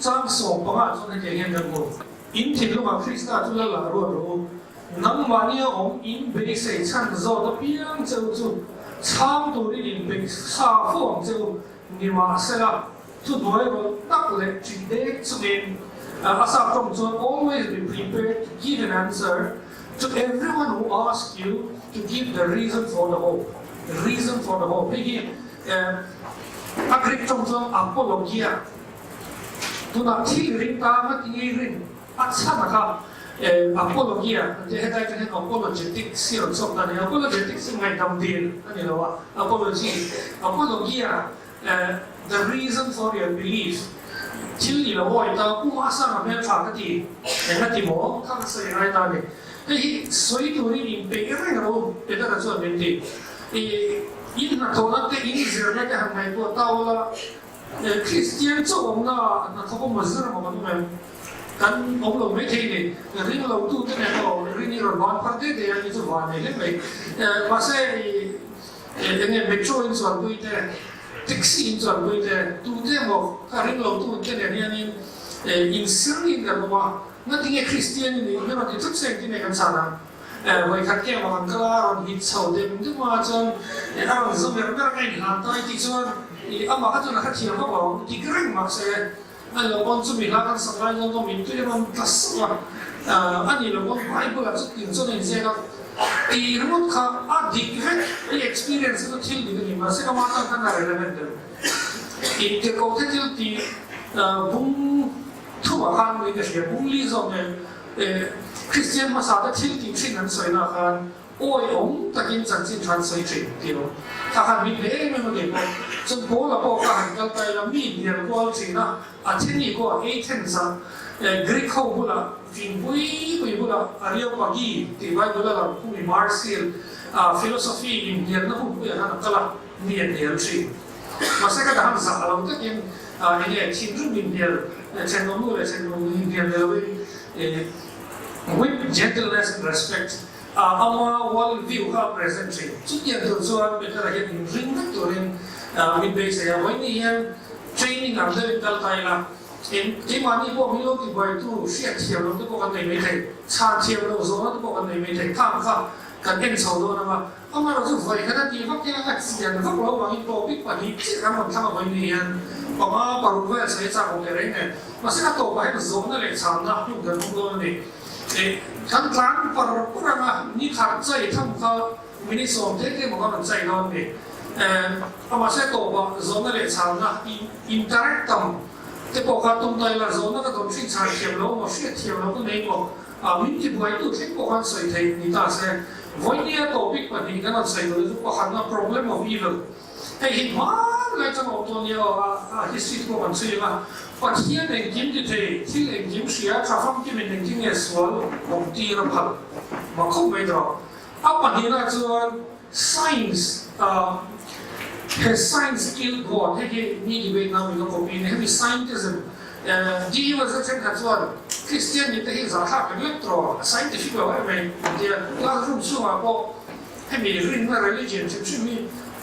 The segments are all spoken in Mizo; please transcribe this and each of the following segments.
chang 15 chuan hetiang hian kan hmu, In thinlungah Krista chu lal ah ruat rawh u, nangmahnia awm in beisei chhan zawt apiang che u chu chhang turin in peih sa fo ang che u, nimahsela thuhnuai rawlh tak leh ṭih dek chungin a sap tawng chuan always be prepared to give an answer to everyone who asks you to give the reason for the hope, reason for the hope hei hi a Greek tawng chuan apologia tunah thil ring tang a ti rin a chhan a kha apologia an ti a, hetlai atang hian apologetics hi a rawn chhuak ta a ni, apologetics hi ngaihdam dil a ni lo a, apology, apologia The reason for your belief, Thil i lo awi ta, Pu Masanga hmeltha ka ti, eng a ti maw? Kha ka sawi ngai ta a ni. Hei hi sawi turin inpeih reng ro, Petera chuan min ti. I in hnathawhna te, in zirna te han ngaihtuah ta ula, Kristian chauh awmna hnathawk emaw zir emaw kan awm em? Kan awm lo mai thei ni. Ring lo tu te nen aw, rin i rawn van phar de de a, ni chu van nei hle mai. Mahse i Eng nge metro in chuanpui te, taxi in chuanpui te, tute emaw ka ring lo tu te nen hianin insir in kan awm a, ngatinge Kristian i nih min rawn ti thut se engtin nge kan chhan ang? Vawikhat ke emaw kan kal a, rawn hit chho dem dem a chuan a rawn zu mer mer a inhlan ta i tih chuan amah kha chuan a hrethiam vak lo ang dik reng mahse a lo pawn chumi hla kan sak lai chuan min tui a rawn tla sauh a, a ni lo pawn Bible ah chutin chuan a inziak a, tih ringawt kha a dik vek, i experience chu thil dik a ni mahse amah tan khan a relevant deuh. Intirhkoh te thil tih bung thumah khan niin ka hria, bung li zawk nen Kristian hmasa te thil tih thin an sawina khan Awi awm takin chanchin tha an sawi thin tih awm. Kha khan min hle em em a kei pawh. Chuan Paula pawh kha han kal ta ila mi hnial kual thin a, Atheni pawh Athens ah Greek ho bulah fing pui pui bulah Areopagi tih Bible a lang khumi Marsil philosophy inhnialna hun puiah khan a kal a, mi a hnial thin. Mahse ka dahan zah lo takin enge thinrim inhnial thenawmnu leh thenawm inhnial ni loin with gentleness and respect Ama world view kha a present thin. Chutiang tur chuan Petera hian inring vek turin min beisei a, vawiin hian training ang deuhin kal ta ila, keimahni pawh min lo tibuaitu hriat thiam loh te pawh kan nei maithei, chhan thiam loh zawhna te pawh kan nei maithei, khang kha kan en chho dawn ang a, amaherawhchu vawi khat a tih vak hian a chian vak lo vangin topic pahnih chiah kan rawn thlang a vawiin hian panga paruk vel sawi a chak awm leh reng nen, mahse a tawpah hian zawhna leh chhanna hun kan hmang dawn a ni. Kan tlan par par ang a, ni khat chai tham kha minute sawm te te maw kan rawn chai dawn ni. Amahse tawpah zawhna leh chhanna interact tam te pawh kha tum ta ila, zawhna ka dawn hrin chhan thiam lo maw, hriat thiam lo ka nei maw, min tibuaitu thleng pawh khan sawi thei ni ta se. Vawinia topic pahnih kan rawn sawi tur chu pakhatna problem of evil. Hei hi hmanlai chang awm tawh nia aw, a history te pawh kan chhui ang a, Pathian engkim ti thei, thil engkim hria, tha famkimin engtin nge sual awm tir a phal mak khawp mai tawh. A pahnihna chuan science, he science kill God, hei hi mi debate na min ka copy nia, hemi scientism, DU a zir thenkhat chuan Kristian mite hi zahthlak lek lek tawh, a scientific lo em mai an ti a, classroom chhungah pawh Hemi rinna religion hrim hrim hi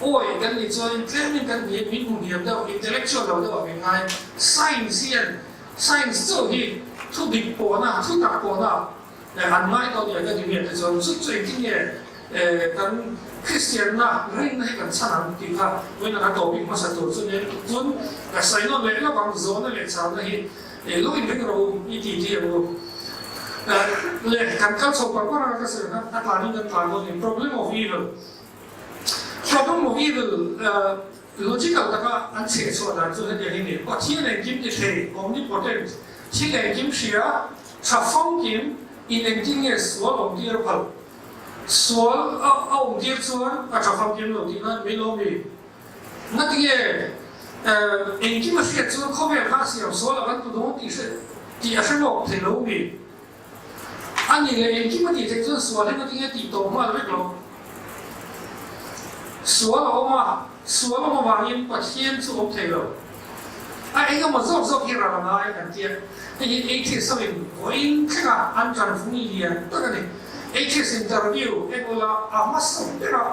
awi kan nih chuanin tlemin kan hniam min hmu hniam deuh, intellectual lo deuh ah min ngai. Science hian science chauh hi thu dik pawhna, thu tak pawhna an ngai tawh nia ka ti miah te chuan chu chu engtin nge kan Kristianna rinna hi kan chhan ang tih kha vawiin a topic hmasa tur chu nia chuan ka sawi nawn leh lawk ang zawhna leh chhanna hi lo inring rawh u i ti ti ang u. Le kan kal chho par par a ka sawi ang a tlanin kan tlan dawn ni problem of evil problem of evil logical taka an chheh chhuah dan chu hetiang hi ni Pathian engkim ti thei omnipotent thil engkim hria tha famkim in engtin nge sual awm tir a phal sual a awm tir chuan a tha famkim lo tih nan min awm i Ngatinge engkim a hriat chuan khawvel kha a siam sual a kan tu dawn tih hre tih a hre lawk thei lo mi? A nih leh engkim a tih theih chuan sual hi ngatinge tih tawh nghal vek lo? Sual a awm a, sual awm avangin Pathian chu awm thei lo. A eng emaw zawk zawk hi ral a ngai kan tia. Hei hi atheist ho in vawiin thlenga an tanfung lian tak a ni. Atheist interview engola a hmasa ber a.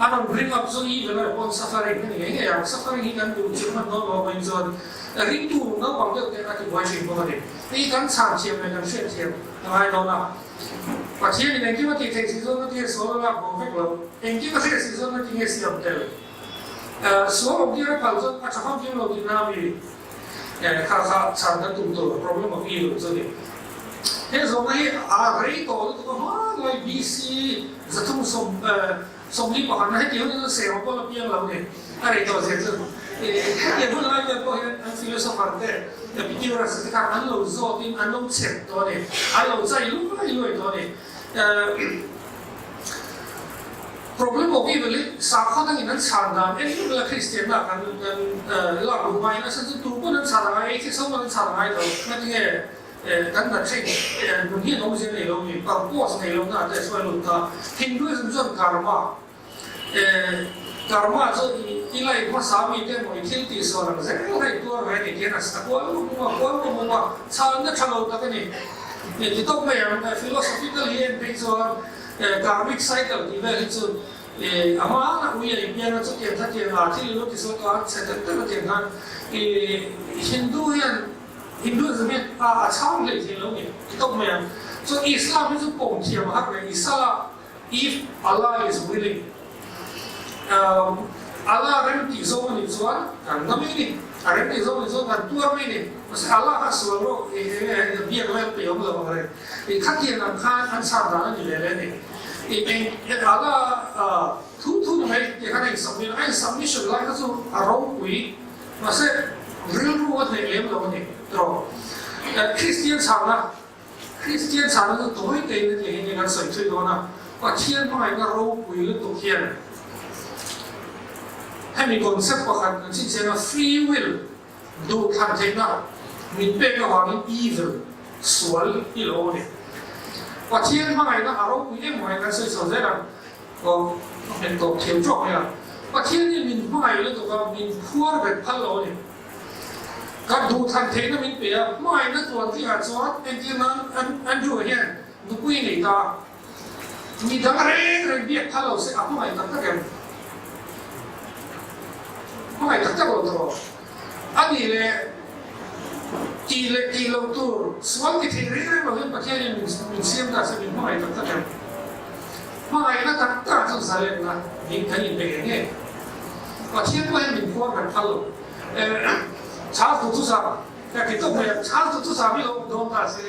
A rawn bring up chu evil a pawn suffering a ni ngei ngei ang. Suffering hi kan duh chilh hman dawn lo avangin chuan ringtu naupang deuh te a tibuai thin bawk a ni. Hei kan chhan thiam leh kan hriat thiam a ngai dawn a. Pathianin engkim a tih theih si chuan a ti a sual a lak bo vek lo. Engkim a hriat si chuan a ti nge siam tel. Sual awm tir a phal chuan a tha famkim lo tihna a mi kha kha chhan kan tum tur problem of evil chu a ni. He zawhna hi a rei tawh lutuk a hmanlai BC 300 sawmli pakhatna heti hun chu sema pawh la piang lo ni a rei tawh zia chu hetiang hun lai vel pawh hian an philosopher te Epicurus te khan an lo zawtin an lo chep tawh a ni an lo chai luai luai tawh a ni. Problem of evil hi sakhaw dangin an chhan dan eng eng la Kristian ah kan kan lak luh hmain a chhan chu tu pawn an chhan angai atheist ho pawn an chhan angai lo ngatinge kan nat theih nun hi an awmzia nei lo mi purpose nei lo na te hruai lut ta Hinduism chuan karma karma chu i life hmasa mi te emaw i thil tih sual ang zel kha i tuar ve a ni tihian a kual mum mum a kual mum mum a chhanna tha lo tak a ni ti tawp mai ang philosophical hi en phei chuan Karmic cycle tih vel hi chu a hma a ui a inbiak a chutiang kha tiang a thil ilo ti sawi tawh a chhe deuh deuh a tiang khan Hindu hian Hinduism hian a chhang hlei thei lo ni ti tawp mai ang. Chuan Islam hi chu pawm thiam a har reng i Salah if Allah is willing Allah rem tih zawng a nih chuan kan na mai ni a rem tih zawng a nih chuan kan tuar mai ni mahse Allah kha sual rawh biak vel peih awm lo ang reng. I khatiang ang khan an chhan dan a ni ve le ni. I eng ala thu thu ni mai tih khan a in submit a, a in submission lai kha chu a ropui mahse rilru a hneh lem lo a ni tawh. Kristian chhanna, Kristian chhanna chu tawi tein a tih hi kan sawi thui dawn a, Pathian hmangaihna ropui lutuk hian hemi concept pakhat kan chhinchhiah a, free will, Duhthlan theihna min pek avangin evil, sual, hi lo a ni. Pathian hmangaihna a ropui em mai kan sawi chho zel ang. Aw, a nghet tawp thiam tawk mai a. Pathian hi min hmangaih lutuk a, min phuar bet phal lo a ni. Kan duhthlan theihna min pe a, hmangaihna tuan tlingah chuan entir nan Andrew-a hian nupui nei ta a. Mi dang reng reng biak phal lo se a hmangaih tak tak em? Hmangaih tak tak lo tawh. A nih leh tih leh tih loh tur sual ti thei reng reng lo hian Pathianin min siam ta se min hmangaih tak tak em? Hmangaihna tak takah chuan zalenna min kan inpe ngei ngei. Pathian pawh hian min phuar kan phal lo. Chhal tu chu zam. Ka ti tawp mai a, chhang chu chusam hi lo awm dawn ta se,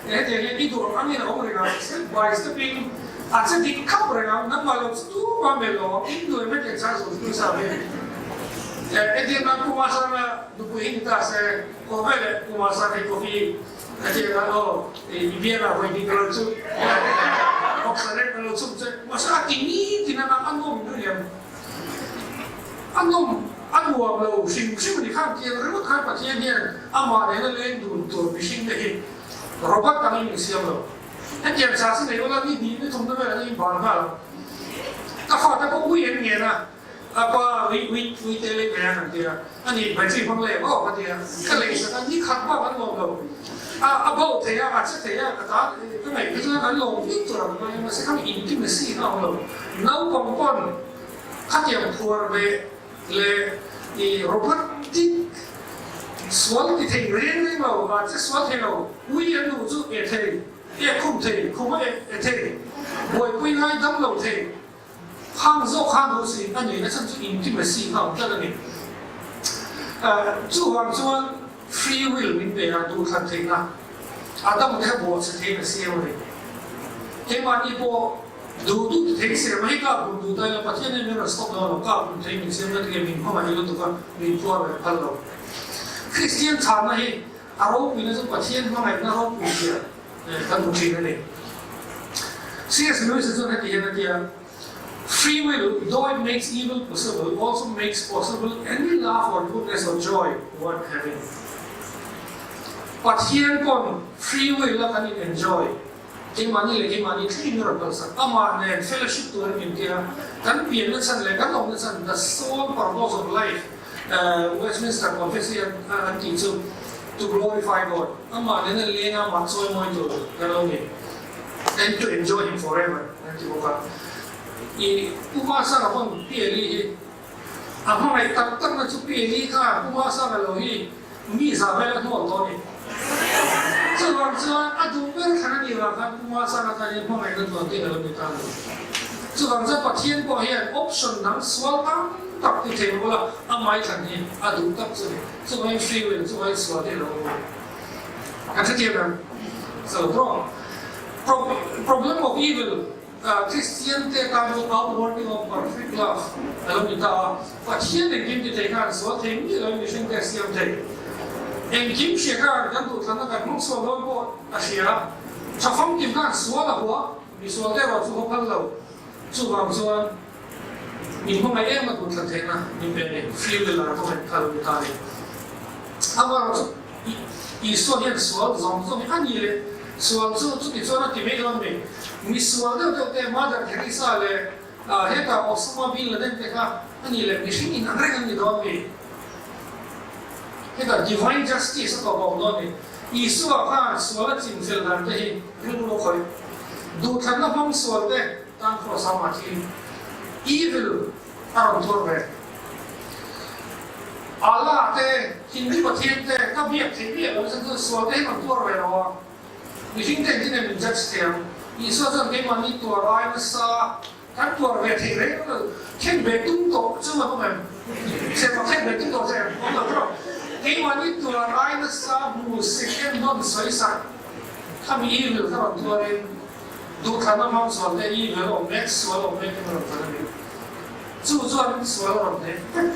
hetiang hian i duh ang angin a awm reng ang, step by step in a che dik khap reng ang, nangmah lo chu tumah melh lo ang, in duh em hetiang chhang chu chusam hi hetiang nan Pu Masanga nupui hi ni ta se, haw ve leh Pu Masanga hi coffee hetiang ah aw i bial ah vawi hnih ka lo chum, boxer reng ka lo chum che, mahse a ti ni tin a nang a nawm in ring em? A nawm, a nuam lo hrim hrim a ni khan tiang ringawt khan Pathian hian amah nena leng dun tur mihring te hi robot angin min siam lo. Hetiang cha chu nei ula ni hnih ni thumna velah hian in ban nghal ang. Ka fate pawh ui an ngen a, a pa ui ui ui te lei ve ang an ti a, a nih battery hmang leh maw ka ti a, ka lei sak a, ni khat bak an lawm lo. A a bo thei a, a che thei a, ka ta ka ngaih phei chuan an lawm vek tur ang mai a, mahse khami intimacy kha a awm lo. Naupang pawn Khatiang phuar leh leh i robotic sual ti thei reng reng lo, a che sual thei lo, ui an duh chu e thei, e khum thei, khum a e thei, buaipui ngai dam lo thei, khang zawk khan duh si a ni, a chhan chu intimacy kha a awm tlat a ni. Chuvang chuan free will min pe a, duhthlan theihna, a dam kha buah che theiin a siam a ni. Keimahni pawh Duh duh ti thei se mai ka bum duh ta ila Pathian hian min rawn stop dawn lo, ka bum thei min siam na tinge min hmangaih lutuk a, min phuar reng phal lo. Kristian chhanna hi a ropuina chu Pathian hmangaihna ropui zia kan hmu thin a ni. CS Lewis-a chuan heti hian a ti a, Free will, though it makes evil possible, also makes possible any love or goodness or joy worth having. Pathian pawn free will a kan in enjoy. Keimahni leh keimahni thlengin min rawn kalsak. Amah nen fellowship turin min ti a, kan pianna chhan leh kan awmna chhan, the sole purpose of life, Westminster Confession an tih chu, to glorify God, amah nena leng a, amah chawimawi tur kan lo ni, and to enjoy him forever an ti bawk a. I Pu Masanga pawn Pi Eli hi a hmangaih tak tak na chu Pi Eli khan Pu Masanga lo hi mi zah vel a hnawl tawh a ni. Chuvang chuan a duh ber thlan a nih vang khan Pu Masanga tan hian hmangaihna duan te a lo ni ta lo. Chuvang chuan Pathian pawh hian option dang sual tam tak ti thei mawlh a, amah i thlan hi a duh tak chu a ni. Chuvangin free will, chuvangin sual te a lo awm a ni. Kan hrethiam em? So, problem of evil. Kristian te tan chu outworking of perfect love a lo ni ta a, Pathian engkim ti thei khan sual thei miah loin mihring te a siam thei. Engkim hria khan kan duhthlanna kan hmang sual dawn pawh a hria. Tha famkim khan sual a hua, misual te erawh chu haw phal lo. Chuvang chuan min hmangaih em a duhthlan theihna min pe a ni. Free will a rawn kha a lo ni ta a ni. Amaherawhchu Isua hian sual zawng zawng hi a ni leh sual chu chuti chuan a ti mai dawn mi. Mi sual deuh deuh te Mother Teresa leh hetah Osama bin Laden te kha a ni leh mihring in ang reng an ni dawn mi. Hetah Divine Justice a tawp a awm dawn mi. Isua khan sual a chim fel dan te hi rilru a khawih. Duhthlanna hmang sual te tan cross a mah thin. Evil a rawn tuar ve. Allah te, Hindu Pathian te ka biak theih miah lo chuan sual te hi rawn tuar ve lo a, mihring te engtin nge min judge thei ang? Isua chuan keimahni tuar ai nasa kan tuar ve theih reng lo, khen ve tum tawh chu an awm em? Chhema khen ve tum tawh che em? Awm lo tawh. Keimahni tuar ai nasa hmu second nawn sawi sak khami evil kha rawn tuarin Duhthlanna hmang sual te evil awm mek, sual awm mek in a rawn kal a ni. Chu chuan sual a rawn hneh vek.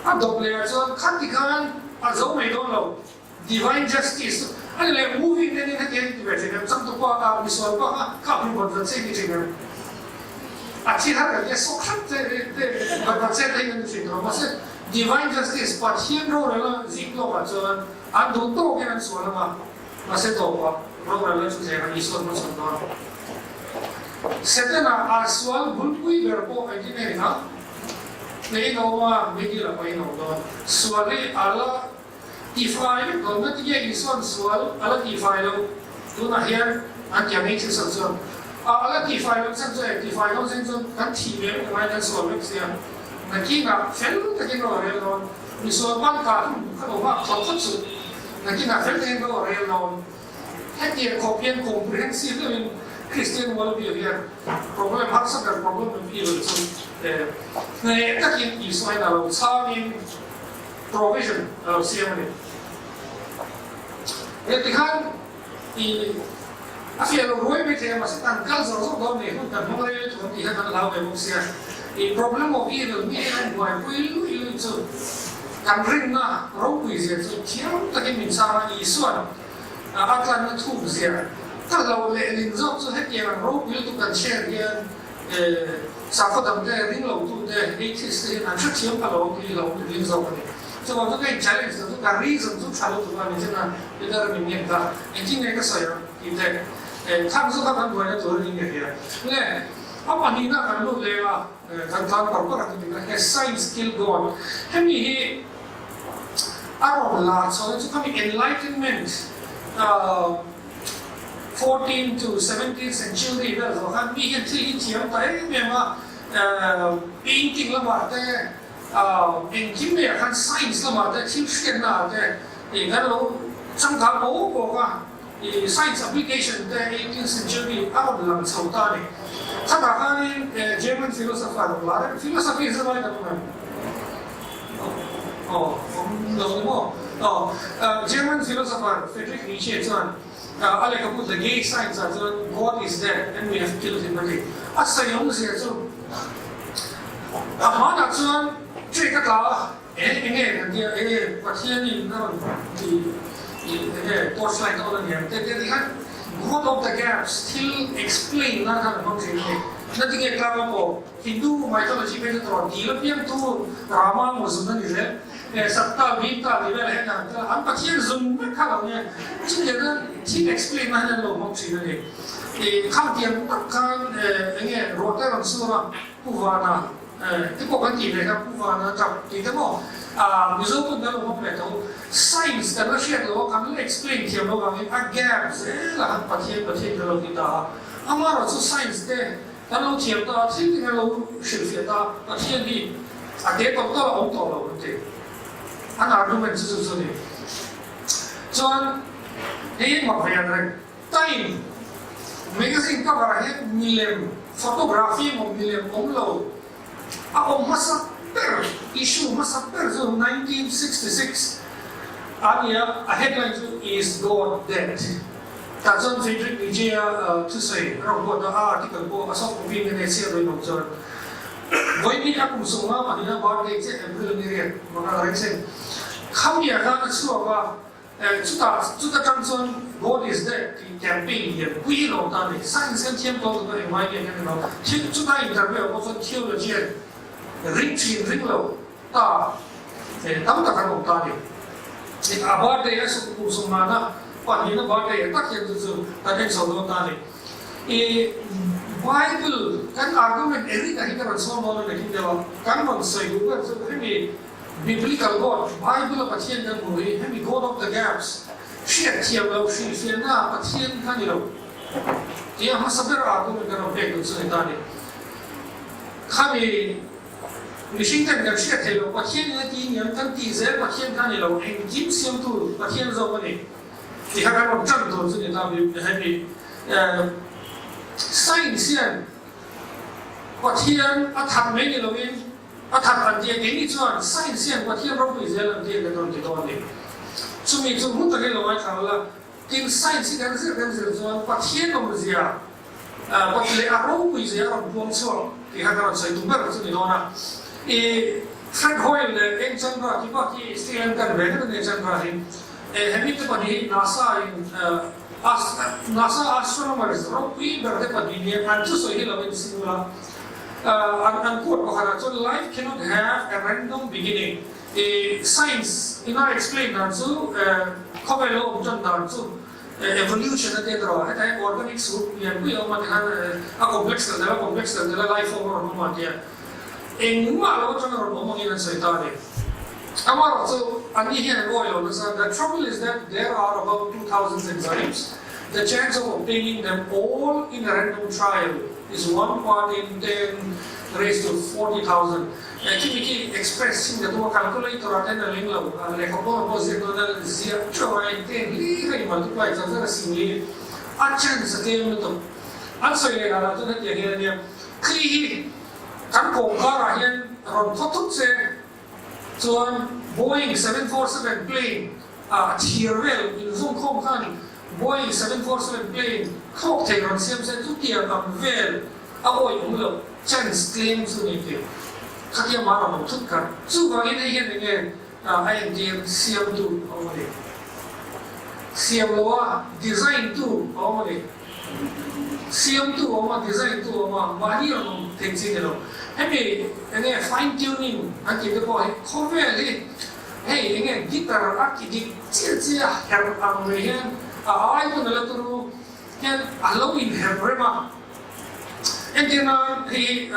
A dawp leh ah chuan khati khan a zo mai dawn lo. Divine justice chu a ni leh movie nen in hetiang in ti ve thin em, changtupa kha misual pa kha kha hmu vawn vawn che in ti thin em. A thi har kan tia sawk hrat te te vawn vawn che te hi kan ti thin tawh mahse divine justice Pathian rorel a zik lawk ah chuan an duh tawk in an sual ang a. Mahse tawpa rorelna chu thlenga Isua hmachhawn dawn. Setana a sual bulpui ber pawh engtin nge ni ang? Hmeiin a awm a, meidil a pahin a awm dawn. Sual hi a la tifai vek dawn. Ngatinge Isua'n sual a la tifai loh? Tunah hian an ti ang ei thil sawi chuan a la tifai loh chhan chu e, tifai dawn zen chuan kan thih ve vek angai, kan sual vek sia. Nakinah fel takin rorel dawn. Misual ban kah hun kha lo nghak tho phawt suh. Nakinah fel takin ka rel dawn. Hetiang khawp hian comprehensive deuhin Christian worldview hian problem harsa ber problem of evil chu hneh takin Isua hian a lo chhangin provision a lo siam a ni. Heti khan i a fiah lo ruai mai thei a mahse kan kal zawk zawk dawn ni hun kan hmang rei lutuk ang tih kha kan hlau ve bawk sia. I problem of evil mi hian an buaipui luih luih chu kan rinna ropui zia chu thiam takin min chhang a, Isua'n a tlanna thuk zia ka hlauh lehlin zawk chu hetiang ang ropui lutuk kan share hian sakhaw dangte ringlotute atheist te hian an hrethiam ka lo tih hlauh ring zawk a ni. Chuvang chu ka in challenge lo chu ka reason chu tha lutuk a ni chin a leader min ngen kha engtin nge ka sawi ang tih te khang chu kha kan buaina tur a ni nge hian nge a pahnihna kan lut leng a kan tlan par par ang tih he science kill God hemi hi a rawn lar chho na chu khami enlightenment 14 to 17 century vel zawh khan mi hian thil hi thiam ta em em a painting lamah te Engkim maiah khan science lamah te thil hriatna ah te ih kan lo changkang bawk bawk a, ih science application te eighteenth century a rawn lang chho ta a ni. Khatah khanin German philosopher lar em philosophy zirlai kan awm em? Aw awm lo ni maw? Aw German philosopher Friedrich Nietzsche chuan a lehkhabu The Gay Science ah chuan God is dead and we have killed him a ti. A sawi awmzia chu A hmanah chuan tree ka tla a, e enge kan tia, e Pathianin a rawn ti enge torch light a on a niang te te ti khan God of the gaps thil explain nan khan a hmang thin a ni. Natinge tlanga pawh Hindu mythology phei chu tawh dil apiang tu Rama maw zun a ni zel, e Satta, Bhimta tih vel hian an Pathian zun vek kha lo nia, chutiang chuan thil explain nan hian an lo hmang thin a ni. I khangtiang tak khan enge ruah te rawn sur a, Pu Vana te pawh kan tih ve kha, Pu Vana tap tih te maw Mizo pawn kan lo hmang ve tho. Science kan la hriat lo a, kan la explain thiam lo vangin a gap zel a han Pathian Pathian kan lo ti ta a. Amaherawhchu science te. Kan lo thiam ta a, thil te kan lo hrilhfiah ta a, Pathian hi a te tawp tawp a awm tawh lo an ti. An argument chu chu chu a ni. Chuan hei hi mak ve ang reng. Time magazine cover ah hian milem, photography emaw milem awm lo a awm hmasa ber, issue hmasa ber chu 1966 a ni a, a headline chu Is God Dead? Tah chuan Friedrich Nietzsche-a thusawi a rawn buat a, a article pawh a soft copy nge nei chhiat dawn awm chuan vawiin a kum sawmnga pahnihna birthday chiah April ni riat manga reng sen khamia khan a chhuak a, chutah chuta tang chuan God is dead tih campaign lian pui a lo ta a ni. Science hian thiam tawh lutuk a engmai nge hian emaw thil chuta interview ah pawh chuan theologian ring thin ring lo ta tam tak an awm ta a ni. A birthday a kum sawmnana pahnihna birthday ah tak hian chu chu kan en chho dawn ta a ni. I Bible kan argument Eric a hi ka rawn sawn dawn a ni deuh a, kan rawn sawi duh ber chu hemi Biblical God, Bible a Pathian kan hmuh hi hemi God of the gaps, hriat thiam loh hrilhfiahna Pathian kha ni lo tia hmasa ber argument kan rawn pek duh chu ni ta a ni. Khami Mihring ten kan hriat theih loh Pathian in a ti niang kan tih zel Pathian kha ni lo engkim siamtu Pathian zawk a ni tih kha kan rawn tan tur chu ni ta hemi science hian Pathian a that mai ni loin a that an ti a keini chuan science hian Pathian ropui zel an ti a kan rawn ti dawn a ni chumi chu hmun takin lo ngaithla ula tin science hi kan zir kan zir chuan Pathian awmzia Kawt leh a ropui zia a rawn puang chhuak tih kha ka rawn sawi tum ber chu ni dawn a. I Fred Hoyle leh Eng Chandra tih bak hi Sri Lankan ve vek a ni Chandra hi. Hemi te pahnih hi NASA in NASA astronomers ropui ber te pahnih nia an thusawi hi lo en sin ula. An an quote pakhatah chuan life cannot have a random beginning. I science ina explain dan chu khawvel lo awm tan dan chu Evolution a tia tawh a, heta hian organic soup lian pui a awm a tikhan a complex tel tel a, complex tel tel a life form a rawn awm a tia engmah lo atanga rawn awm angin an sawi ta a ni. Amaherawh chu anni hian an awih lo nasa, the trouble is that there are about 2000 enzymes, the chance of obtaining them all in a random trial is one part in ten raised to 40,000. Khi mi khi express chin ka tum a, calculator ah ten a leng lo, lehkha pawn a pawh ziak dawn a, ziak teuh a engte hli kha i multiply char char a sing li a chance a tlem lutuk. An sawi leh dan ah chuan hetiang hian a nia, thli hi kan kawngkar ah hian rawn thaw thut se chuan Boeing 747 plane ah thir vel inzawmkhawm khan Boeing 747 plane thlawk thei rawn siam se chutiang ang vel a awih awm loh chance tlem chu ni tih khatia mah rawn awm thut kha. Chuvangin hei hian enge a entir siamtu a awm a ni. Siam lo a design tu a awm a ni. Siamtu a awm a, design tu a awm a, mahni rawn awm thei chi ni lo. Hemi enge fine tuning an tih te pawh hi khawvel hi hei enge guitar a ti dik chiah chiah herh ang mai hian a ai pawn a la turu hian a lo inherh rem a. Entir nan hei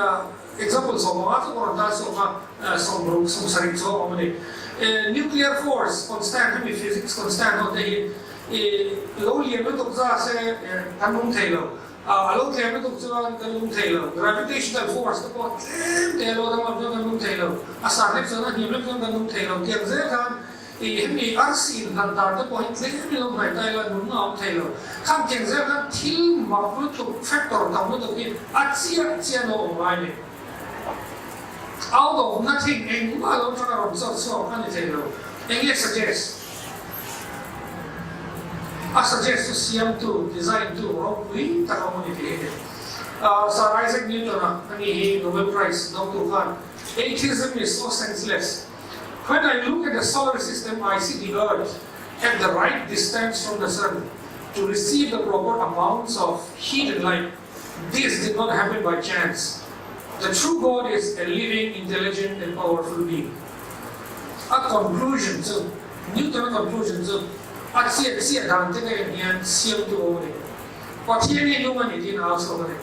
example sawmanga chu ka rawn tar chhuak a, sawmruk sawmsarih chu a awm a ni. Nuclear force constant hemi physics constant ho te hi lo lian lutuk za se kan lung thei lo, a lo tlem lutuk chuan kan lung thei lo. Gravitational force te pawh tlem te a lo danglam chuan kan lung thei lo, a san hlek chuan a hniam hlek chuan kan lung thei lo. Tiang zel khan I hemi arsi inhlan dan te pawh hi tlem in lo hnaih ta ila nunna a awm thei lo. Khang tiang zel khan thil mak lutuk, factor tam lutuk hi a chiah chiah lo awm ngai ni. Out of nothing engmah lo tanga rawn chawt chhuak a ni thei lo. Enge suggest? A suggest chu siamtu, design tu ropui tak a awm a ni tih hi ni. Sir Isaac Newton-a a ni hi Nobel Prize dawngtu khan Atheism is so senseless. When I look at the solar system, I see the earth at the right distance from the sun to receive the proper amounts of heat and light. This did not happen by chance. The true God is a living, intelligent and powerful being. A conclusion chu, Newton-a conclusion chu, a chiah chiah dan te ka en hian siamtu awm a ni. Pathian hi nung a ni tiin a au chhuak a ni.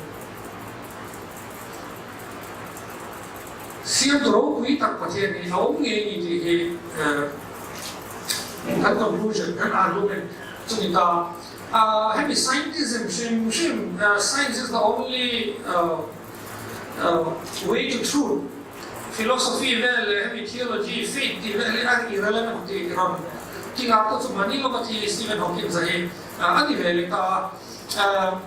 Siamtu ropui tak Pathian hi a awm ngei ni tih hi kan conclusion, kan argument chu ni ta. Hemi scientism hrim hrim, science is the only way to truth, philosophy vel leh hemi theology, faith tih vel hi a irrelevant tih rawn ti ngah pawh chu mahni lawka thi Stephen Hawkins-a hi a ni ve leh ta a.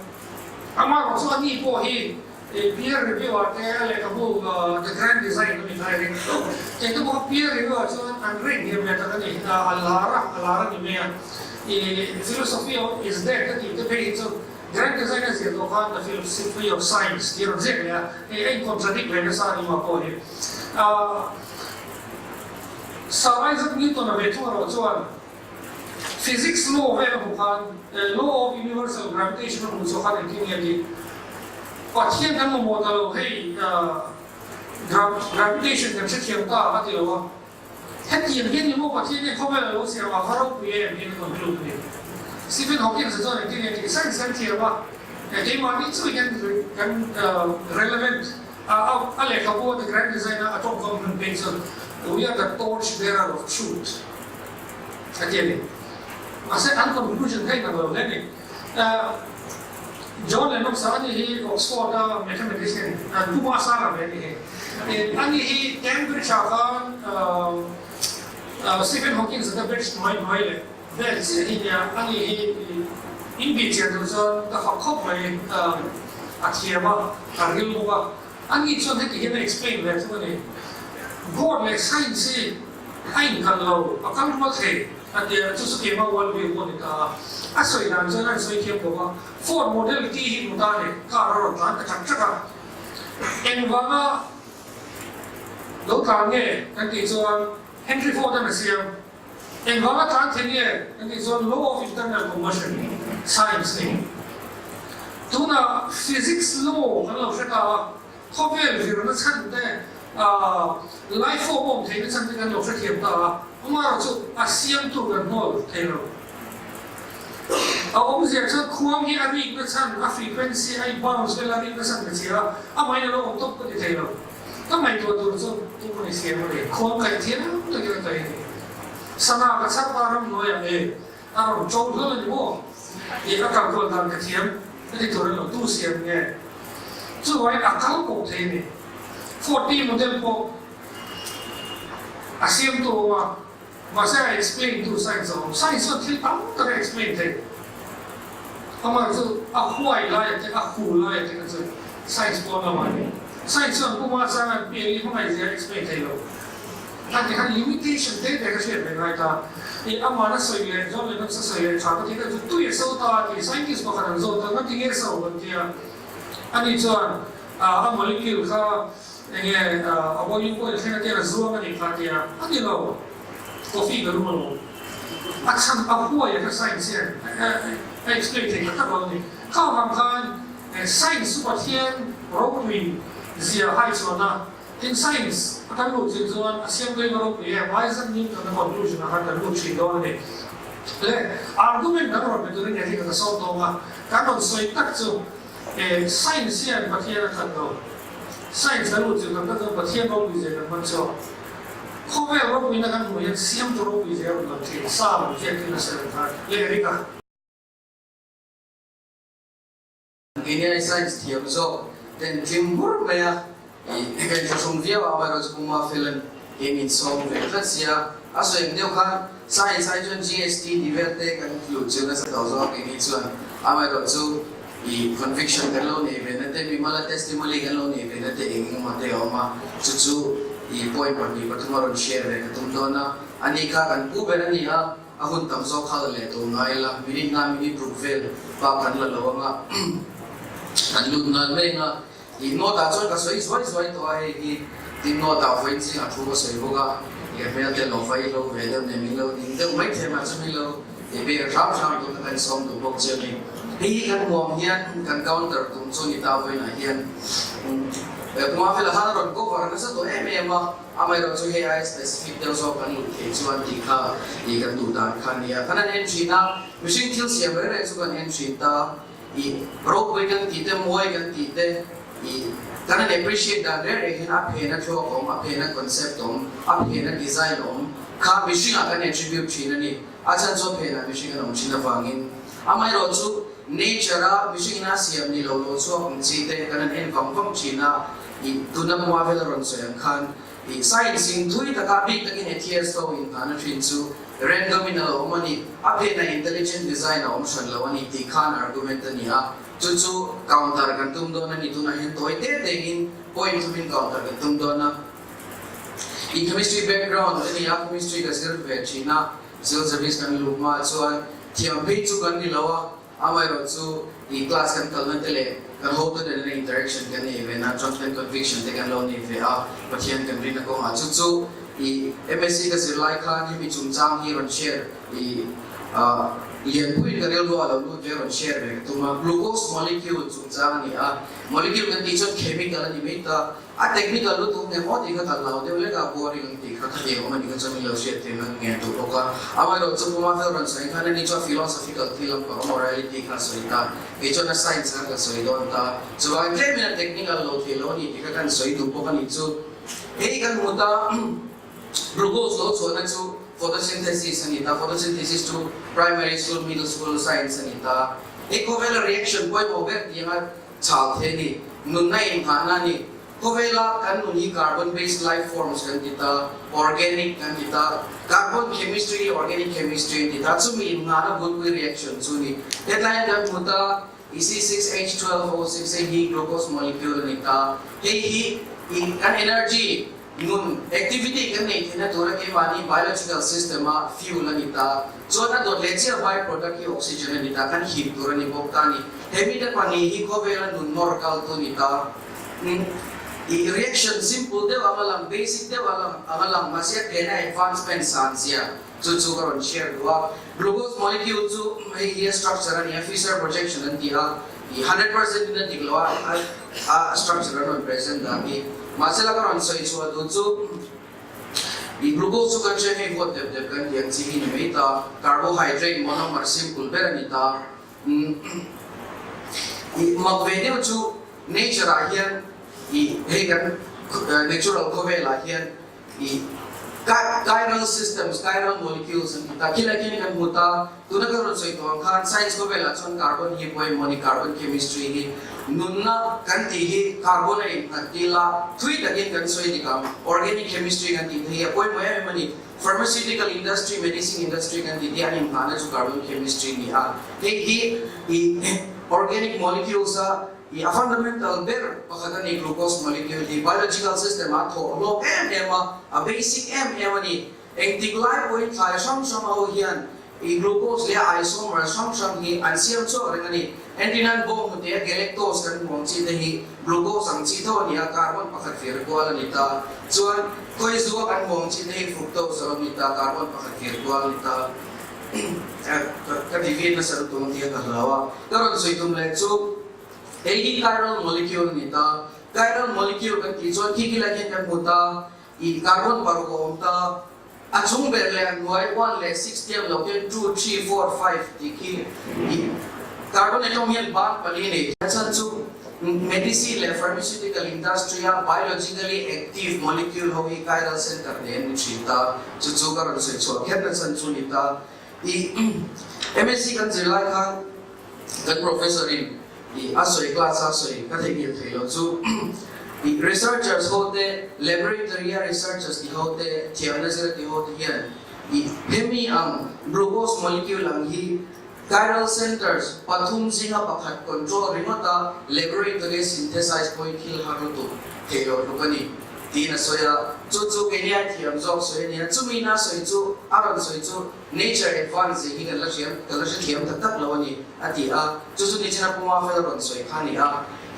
Amaherawhchu chu ani pawh hi peer review-ah te a lehkhabu The Grand Design a ni ngai reng tho. Kei te pawh peer review-ah chuan an ring hiam leh tak a ni. A lar a, a lar a ni mai a. Philosophy of is dead a tih te phei hi chu Grand Design a ziah tawh khan The Philosophy of Science tih a rawn ziak leh a, hei a in-contradict ve nasa a ni mah pawh hi. Sir Isaac Newton-a ve thung erawh chuan Physics law vel a hmuh khan, law of universal gravitation a hmuh chhuah khan engtin nge tih Pathian kan mamawh ta lo hei gravitation kan hrethiam ta a ti lo a, hetiang hian ni maw Pathian hian khawvel a lo siam a, va ropui em hian a conclude a ni. Stephen Hawking-a chuan engtin nge tih science kan thiam a, keimahni chu hian kan relevant a lehkhabu a The Grand Design a a tawngkam hman phei chuan we are the torch bearer of truth. A ti a ni. Mahse an conclusion kha inang lo hle a ni. John Lennox a ani hi Oxford a mathematician, Puma Sara ve a ni hi. Ani hi Cambridge ah khan Stephen Hawkins a te batch hnuai hnuai leh vel chiah hi nia. Ani hi in bih chian duh chuan ka fak khawp mai, a thiam a, a ril bawk a. Ani chuan heti hian a explain ve thung a ni. God leh science hi A inkal lo, a kal rual thei a tia, chu chu keimah world view pawh a ni ta a. A sawi dan chuan a insawi thiam bawk a, Ford Model T hi hmu ta a ni, car a rawn tlan ta chak chak a. Engvanga lo tlan nge kan tih chuan Henry Ford an a siam. Engvanga tlan thei nge kan tih chuan Law of Internal Combustion, science ni. Tunah Physics Law kan lo hre ta a. Khawvel virna chhan te, life form awm theihna chhan te kan lo hrethiam ta a, amaherawh chu a siamtu kan hnawl thei lo. A awmzia chuan khuang hi a rikna chhan, a frequency a in bounce vel a rikna chhan ka chhia a, amahin a lo awm tawp ka ti thei lo. Ka ngaihtuah tur chu tuman i siam a ni. Khuang kaih thiam takin a kaih a ni. Sana ka chhar pa ramhnuaiah e a rawn to hlawlh a ni maw? Tih a kal kual dan ka thiam ka ti tur a lo tu siam nge? Chuvangin a kal pawh thei a ni. Forty model pawh a siamtu a awm a, mahse a explain tu science a awm. Science chuan thil tam tak a explain thei. Amah chu a huai laia te, a hu laia te kha chu science pawn lamah a ni. Science chuan puma changa PLE hmangaih zia a explain thei lo. A ti khan limitation te te ka hriat ve ngai ta. I amah na sawi leh John Lennox a sawi leh tha ka ti kha chu tui a so ta a ti. Scientist pakhat an zawt a, nga ti nge so an ti a. Ani chuan a molecule kha enge a boiling point a thleng a tia a zuang a nih kha a ti a. A ni lo, coffee ka lum alawm. A chhan a huai a kha science hian a explain thei tak tak lo a ni. Kha vang khan science chu Pathian ropui zia hai chuan a. Tin science a kan luh chin chuan a siam daih ropui em Isaac Newton a conclusion ah khan kan lut thin dawn a ni. Le argument dang rawn pe turin Eric a ka sawm tawng a, kan rawn sawi tak chu e science hian Pathian a khat lo. Science kan luh chin tak tak chuan Pathian ropui zia kan hman chhuak. Khawvel ropuina kan hmuh hian siamtu ropui zia a rawn lang thin. Sa rawn ziak thin a sawi ang khan. Le Eric a. Engineering science thiam zawk ten tling bur mai a, i kan thlahrung viau a, amaherawhchu chu Puma Felan hi min sawm ve tlat sia, a sawi ang deuh khan science ai chuan GST tih vel te kan luh chu nasa tawh zawk a keini chuan, amaherawhchu i conviction kan lo nei ve na te, mimala testimony kan lo nei ve na te eng eng emaw te a awm a, chu chu i point 2 3 a rawn share ve ka tum dawn a, ani kha kan pu ber a ni a. A hun tam zawk kha la leh tur ngai ila, minute nga minute ruk vel bak kan la lo anga kan lut nghal mai anga tih note ah chuan ka sawi zuai zuai tawh a, hei hi tin note ah vawiin zingah thu ka sawi bawk a, i hmel te lo vai lo ve deuh nen min lo ning deuh mai thei mah chu min lo i bek hram hram tur kha kan sawm duh bawk che a ni. Hei hi kan huam hian kan counter tum chu ni ta vawiinah hian Kumar Fela khan a rawn cover nasa tawh em em a. Amaherawh chu hei aia specific deuh zawk kan luh theih chuan tih kha ih kan duh dan kha a nia. Kan han en thin a, mihring thil siam reng reng chu kan en thin ta. Ih ropui kan tih te, muai kan tih te, ih kan han appreciate dan reng reng hian a phena thluak awm, a phena concept awm, a phena design awm kha mihringah kan attribute thin a ni. A chhan chu a phenah mihring an awm thin avangin. Amaherawhchu, nature-a mihringin a siam ni lo lo chhuak ang chi te kan han en vang vang thin a, ih tuna hmua vel a rawn sawi ang khan ih science-in thui taka bik takin atheist ho inhana thin chu random in a lo awm a ni, a phenah intelligent design a awm hran lo a ni tih khan argument a ni a, chu chu counter kan tum dawn a ni, tunah hian tawi te tein point thumin counter kan tum dawn a. Ih chemistry background a ni a, chemistry ka zir ve thin a. Civil service kan luh hma chuan thiam phei chu kan ni lo a, amaherawh chu ih class kan kalna te leh kan hotu nena interaction kan nei ve na atang hian conviction te kan lo nei ve a, Pathian kan rinna kawngah chu chu ih MSc ka zir lai khan hemi chungchang hi rawn share ih ah lianpuiin ka rilru ah lo lut ve rawn share ve ka tum a, glucose molecule chungchang a ni a, molecule kan tih chuan chemical a ni mai ta. A technical lutuk nge maw tih kha ka hlau deuh lek a, boring ang tih kha ka hniam awm a nih kha chuan min lo hriat theih nan ngen duh bawk a. Amaherawh chu Puma fel rawn sawi khan ani chuan philosophical thil ang pang morality kha a sawi ta, kei chuan a science kha ka sawi dawn ta. Chuvangin tlemin a technical lo theih lo a ni tih kha kan sawi duh bawk a nih chu. Hei kan hmu ta glucose lo chhuahna chu photosynthesis a ni ta, photosynthesis chu primary school, middle school science a ni ta. Hei khawvela reaction pawimawh ber tih anga Chau thei a ni. Nunna inghahna a ni. Khawvela kan nun hi carbon based life forms kan ti ta, organic kan ti ta, carbon chemistry hi organic chemistry an ti ta, chumi inghahna bulpui reaction chu a ni. Hetlaiin kan hmu ta, i C6H12O6 hei hi glucose molecule a ni ta. Hei hi i kan energy Nun, activity, kan neih theihna tura keimahni biological system a fuel a ni ta. Chuan a dawt leh chiah by product hi oxygen a ni ta, kan hip tur a ni bawk ta a ni. He mite pahnih hi khawvela nun nawr kaltu a ni ta. I reaction simple deuh anga lang, basic deuh anga lang, mahse a phena advancement san zia chu chu ka rawn share duh a. Glucose molecule chu hei hi a structure a ni a, Fischer projection an ti a. I 100% in a dik lo a, a structure an rawn present dan hi. Mahse la ka rawn sawi chhuah duh chu i glucose chu kan hre hei vawt deuh deuh kan tih ang chi hi ni mai ta, carbohydrate monomer simple ber a ni ta. I mak ve deuh chu nature ah hian i hei kan natural khawvel ah hian I chiral systems, chiral molecules an ti ta. Khilai khian kan hmu ta, tuna ka rawn sawi tawh ang khan science khawvelah chuan carbon hi pawimawh a ni, carbon chemistry hi. Nunna kan tih hi carbon a innghat dil a, thui takin kan sawi dik ang. Organic chemistry kan tih te hi a pawimawh em em a ni. Pharmaceutical industry, medicine industry kan tih te hi an inngahna chu carbon chemistry a ni a. Hei hi i organic molecules a I a fundamental ber pakhat a ni, glucose molecule hi biological system ah thawh hlawk em em a, a basic em em a ni. Engtik lai pawhin thlai hrang hrang ho hian i glucose leh a isomer hrang hrang hi an siam chhuak reng a ni. Entirnan bawnghnute a galactose kan hmuh ang chi te hi glucose ang chi tho a ni a, carbon pakhat vir kual a ni ta. Chuan khawizu a kan hmuh ang chi te hi fructose a lo ni ta, carbon pakhat vir kual a ni ta. Ka ti viat nasa lutuk ang tih a ka hlau a. Ka rawn sawi tum leh chu hei hi chiral molecule a ni ta. Chiral molecule kan tih chuan khi khilai hian kan hmu ta, ih carbon paruk a awm ta. A chung ber leh a hnuai one leh six tiang lo khian two, three, four, five tih khi ih carbon atom hian ban pali nei. A chhan chu medicine leh pharmaceutical industry a biologically active molecule ho hi chiral center nei an ni thin ta. Chu chu ka rawn sawi chhuah kher na chhan chu ni ta. I MSc kan zir lai khan kan professor in i a sawi class a sawi ka theihnghilh thei lo chu i researchers ho te laboratory a researchers ti ho te thiamna zir a ti ho te hian i hemi ang glucose molecule ang hi chiral centers pathum zinga pakhat control ringawt a laboratory a synthesize pawhin thil har lutuk thei lo tluk a ni. Tiin a sawi a, chu chu keini a thiam zawk sawi a nia, chumi ina sawi chu a rawn sawi chu nature advance hi kan la hriam, kan la hrethiam tak tak lo a ni a ti a, chu chu nichina Puma fel rawn sawi kha a ni a,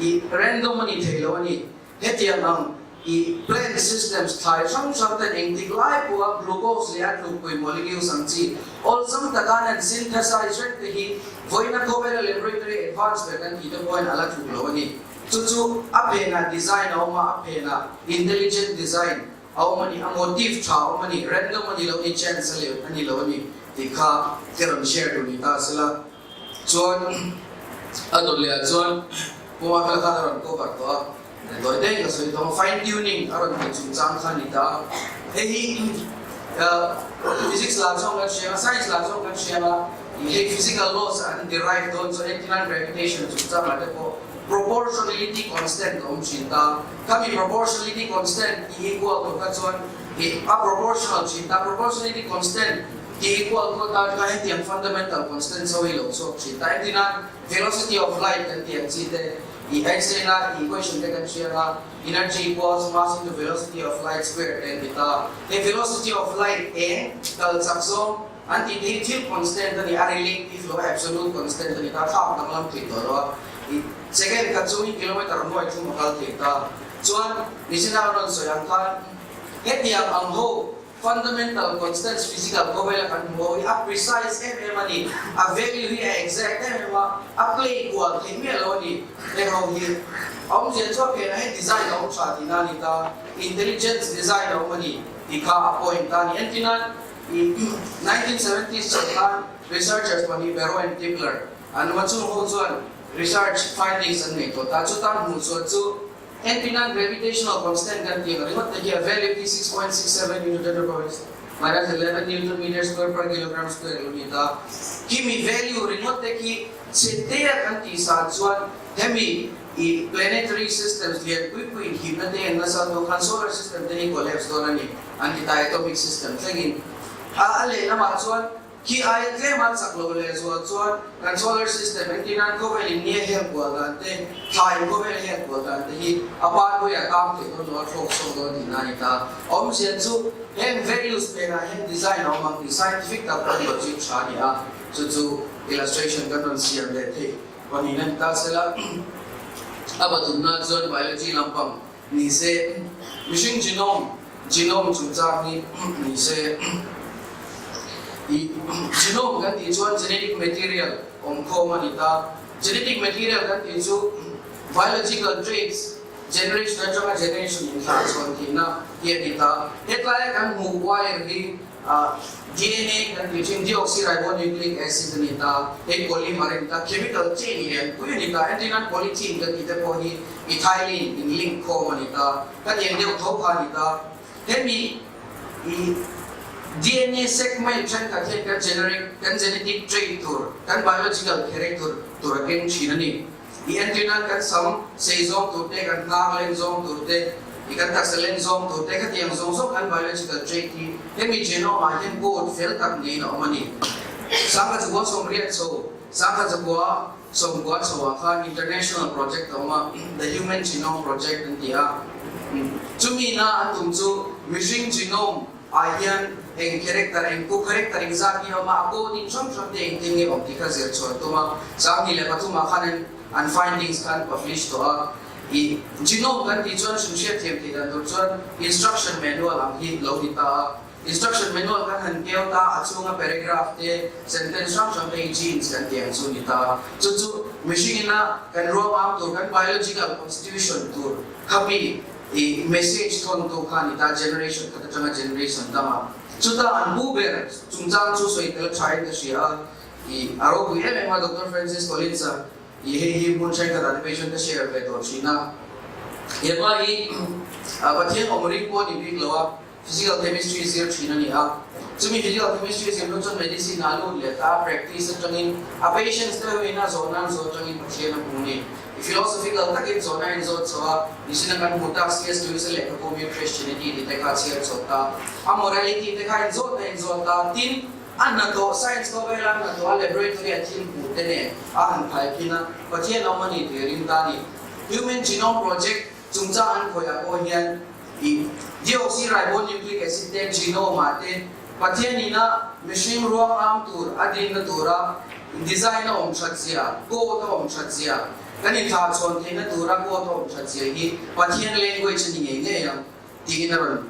i random a ni thei lo a ni, hetiang ang i plant systems thlai hrang hrang ten engtik lai pawha glucose leh a tlukpui molecules ang chi awlsam taka an han synthesize reng te hi vawiina khawvela laboratory advance ber kan tih te pawhin a la tluk lo a ni. Chu chu a phenah design a awm a, a phenah intelligent design a awm a ni, a motive tha a awm a ni, random a ni lo a ni, chance a leh a ni lo a ni tih kha ka rawn share tur ni ta a sela. Chuan a dawt leh ah chuan Puma kha khan a rawn cover tawh a, tawi daih ka sawi tawh ang, fine tuning a rawn tih chungchang kha a ni ta a. Hei hi physics lah chuan kan hria a, science lah chuan kan hria a. Hei physical laws an derive dawn chuan entirnan gravitation chungchangah te pawh proportionality constant a awm thin ta. Khami proportionality constant tih equal tur kha chuan ih a proportional thin ta. Proportionality constant tih equal tur atan khan hetiang fundamental constants ho hi lo chhuak thin ta. Entirnan velocity of light kan tih ang chi te ih Einstein-a equation te kan hria ang a, energy equals mass into velocity of light square te an ti ta. Hei velocity of light eng kal chak zawng An tih hi thil constant a ni, a relative lo, a absolute constant a ni ta, thlak danglam thei tawh lo a, i second khat chungin kilometer nuai thum a kal thei ta. Chuan Nicena a rawn sawi ang khan hetiang ang ho fundamental constants physical khawvela kan hmu ho hi a precise em em a ni, a value hi a exact em em a, a play kual thei miah lo a ni. Heng ho hi a awmzia chu a phenah hian design a awm tha tihna a ni ta, intelligence design a awm a ni tih kha a point ta a ni. Entirnan I 1970s chauh khan researchers pahnih Barrow and Tipler an awm a, chung ho chuan research findings an nei tawh ta. Chutan hmuh chuan chu entirnan gravitational constant kan tih ang ringawt te hi a value hi 6.67 into 10 to the power minus 11 newton meter square per kilogram square lo ni ta. Khimi value ringawt te khi chhe te a kan tih san chuan hemi i planetary systems lian pui pui inhimna te en nasa hnu khan solar system te hi collapse dawn a ni. An ti ta atomic system thlengin a a lehlamah chuan khi aia tlema chak lo lehzual chuan kan solar system engtin nan khawvel in nia hel kual dan te, thla in khawvel a hel kual dan te hi a panpui a tang theih dawn lo a thlawk sawk dawn tihna a ni ta. Awmzia chu heng values phenah hian design a awm ang tih scientific tak pawhin logic tha a ni a, chu chu illustration kan rawn siam leh theih pahnih a ni ta sela a pathumna chuan biology lampang Ni se, mihring genome, genome chungchang hi ni se, i genome kan tih chuan genetic material awm khawm a ni ta. Genetic material kan tih chu biological traits generation atanga generation inthlah chhawn theihna hi a ni ta. Hetlaia kan hmuh wire hi Dna kan tih thin deoxyribonucleic acid a ni ta, hei polymer a ni ta, chemical chain lian pui a ni ta, entirnan polythene kan tih te pawh hi ethylene in link khawm a ni ta, ka tiang deuh tho kha a ni ta. Hemi i dna segment thenkhat hian kan generic kan genetic trait tur, kan biological character tur a keng thin a ni. I entirnan kan sam sei zawng tur te, kan hnang len zawng tur te, i kan taksa len zawng tur te, khatiang zawng zawng kan biological trait hi hemi genome ah hian code fel tak niin a awm a ni. Sangha chakua sawmriat chho, Sangha chakua sawmkua chho ah khan international project a awm a, The Human Genome Project an ti a. Chumi na an tum chu mihring genome ah hian eng character, eng pu character eng zat nge awm a, a coding hrang hrang te engtin nge awm tih kha zir chhuan tum a, 25 ah khan an an findings kha an publish tawh a, ih genome kan tih chuan hrim hriat thiam theih dan tur chuan instruction manual ang hi lo ni ta a, instruction manual kan han keu ta a chhunga paragraph te sentence hrang hrang te hi genes kan tih ang chu ni ta a, chu chu mihring ina kan ruamam tur kan biological constitution tur khami I message thawntu kha ni ta generation khat atanga generation dangah chuta an pu ber chungchang chu sawi tel tha in ka hria a, i a ropui em em a Doctor Francis Collins a i hei hi hmun thenkhatah te patient ka share ve tawh thin a, hepa hi Pathian awm ring pawh a ni bik lo a, Physical Chemistry zir thin a ni a, chumi Physical Chemistry zir hnu chuan Medicine ah a lut leh ta a, practice atangin a patients te ho in a zawh nan zawh atangin Pathian a hmu a ni. I philosophical takin zawhna a inzawt chho a, mihring a kan hmuh tak CS Lewis a lehkhabu Mere Christianity tih te kha a chhiar chho ta, a morality te kha a inzawt a inzawt ta, tin, a hnathawh science khawvela a hnathawh a laboratory a thil hmuh te nen a han phai phin a, Pathian a awm a ni tih a ring ta a ni. Human Genome Project chungchang an khawih ah pawh hian I deoxyribonucleic acid te genome ah te Pathian ina mihring ruang am tur a dinna tura design a awm that zia, code a awm that zia, kan inthlah chhawn theihna tura code a awm that zia hi Pathian language a ni ngei ngei ang tiin a rawn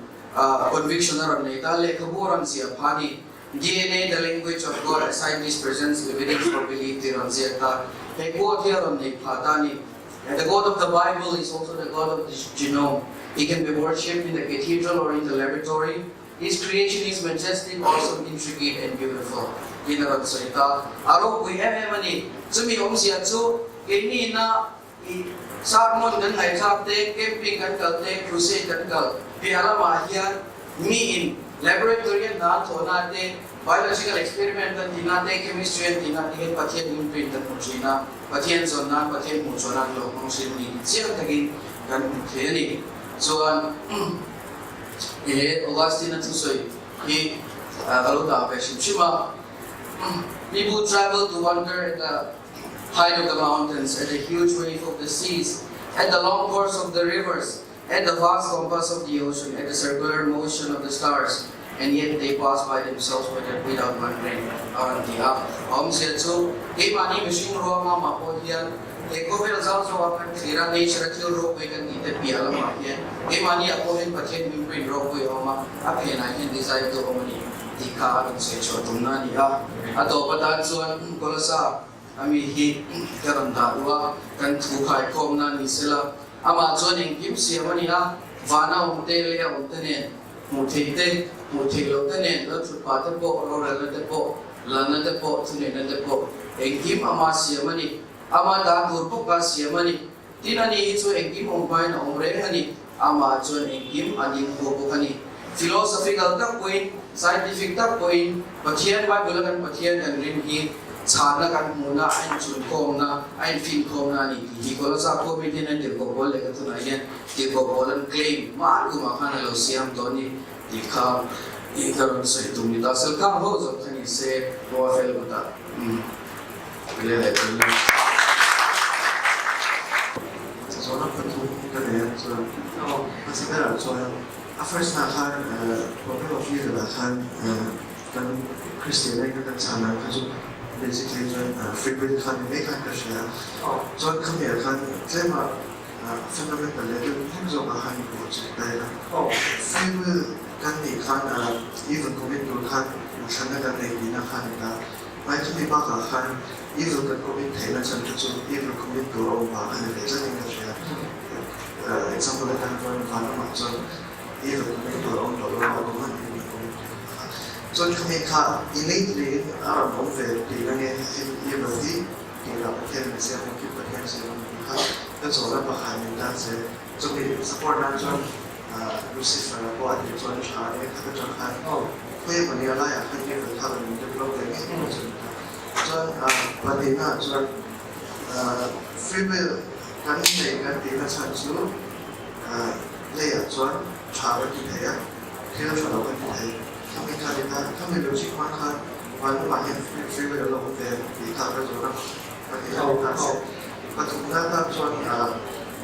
conviction a rawn nei ta. Lehkhabu a rawn ziah phah a ni. Dna, the language of God, a scientist presents evidence for belief tih a rawn ziak ta. He quote hi a rawn nei phah ta a ni. And the God of the Bible is also the God of the genome. He can be worshipped in the cathedral or in the laboratory. His creation is majestic, awesome, intricate and beautiful. Tiin a rawn sawi ta. A ropui em em a ni. Chumi awmzia chu keini ina i sermon kan ngaihthlak te, camping kan kal te, crusade kan kal piah lamah hian miin laboratory a hna thawhna te, Biological experiment kan tihna te, chemistry an tihna te hian Pathian imprint kan hmu thin a, Pathian zawn nan, Pathian hmuh chhuah nan lo hmang thin a ni tih chiang takin kan hmu thei a ni. Chuan he Augustine-a thusawi hi ka lo dah ve hrim hrim a, People travel to wonder at the height of the mountains, at the huge wave of the seas, at the long course of the rivers, At the vast compass of the ocean, at the circular motion of the stars, and yet they pass by themselves without wondering, a rawn ti a. A awmzia chu, keimahni mihring ruanga mah pawh hian he khawvel zau zawha kan thlir a, nature a thil ropui kan tih te piah lamah hian keimahni ah pawh hian Pathian mimpuiin ropui a awm a, a phenah hian design tu a awm a ni tih kha a rawn sawi chhuah tumna a ni a. A tawp atan chuan Kolosa a mi hi ka rawn dah duh a, kan thu khaikhawmna ni sela, Amah chuan engkim siam a ni a, vana awm te leh a awm te nen, hmuh theih te, hmuh theih loh te nen, lo thut pah te pawh, rorelna te pawh, lalna te pawh, thuneihna te pawh, engkim ama siam a ni. Ama ta tur bawka siam a ni. Tin, ani hi chu engkim awm hmain a awm reng a ni. Amah chuan engkim a ding haw bawk a ni. Philosophical tak pawhin, scientific tak pawhin, Pathian, Bible-a kan Pathian kan rin hi chhanna kan hmuhna, a inchhunkhawmna, a infinkhawmna a ni tih hi Kolosa khua mi hian an tirhkoh pawl leh ka tunah hian tirhkoh pawl an claim hma kumah khan a lo siam tawh a ni tih kha i ka rawn sawi tum ni ta. Silkhang ho zawng kha ni se Goa fel kutah le leh tum la. Zawhna pathum ka nei a chuan hmasa berah chuan A first ah khan problem of evil ah khan kan Christian a kan chhan ang kha chu basically chuan free will kha ni mai khan ka hria a, chuan khami ah khan tlem a fundamental leh deuh hlek zawk ah khan inbuh chu ta ila free will kan nih khan evil commit tur khan thlanna kan nei tihna khan a ni ta, mai chumi bakah khan evil kan commit theihna chhan kha chu evil commit tur a awm vang a ni ve tlatin ka hria. Example atan chuan van lamah chuan evil commit tur a awm tawh lo a, awm a ni evil commit tur kha. Chuan khami kha innately in a rawn awm ve tih ange heng evil hi tihlah Pathian min siam ang khi Pathian siam ang tih kha ka chawlh a pakhat min tan se chumi support nan chuan Lucifer a pawh a tir chuan tha ania kha ka tang khan khawi emawni a laiah khan evil kha rawn in develop ve ngei ngei chu a ni ta. Chuan pahnihna ah chuan free will Kan nei kan tihna chhan chu leiah chuan tha kan ti thei a, thil tha lo kan ti thei. Khami kha ni ta, khami logic hmang khan van lamah hian free will a lo awm ve tih kha ka zawh a, pahnih a ni ta se. Pathumna tan chuan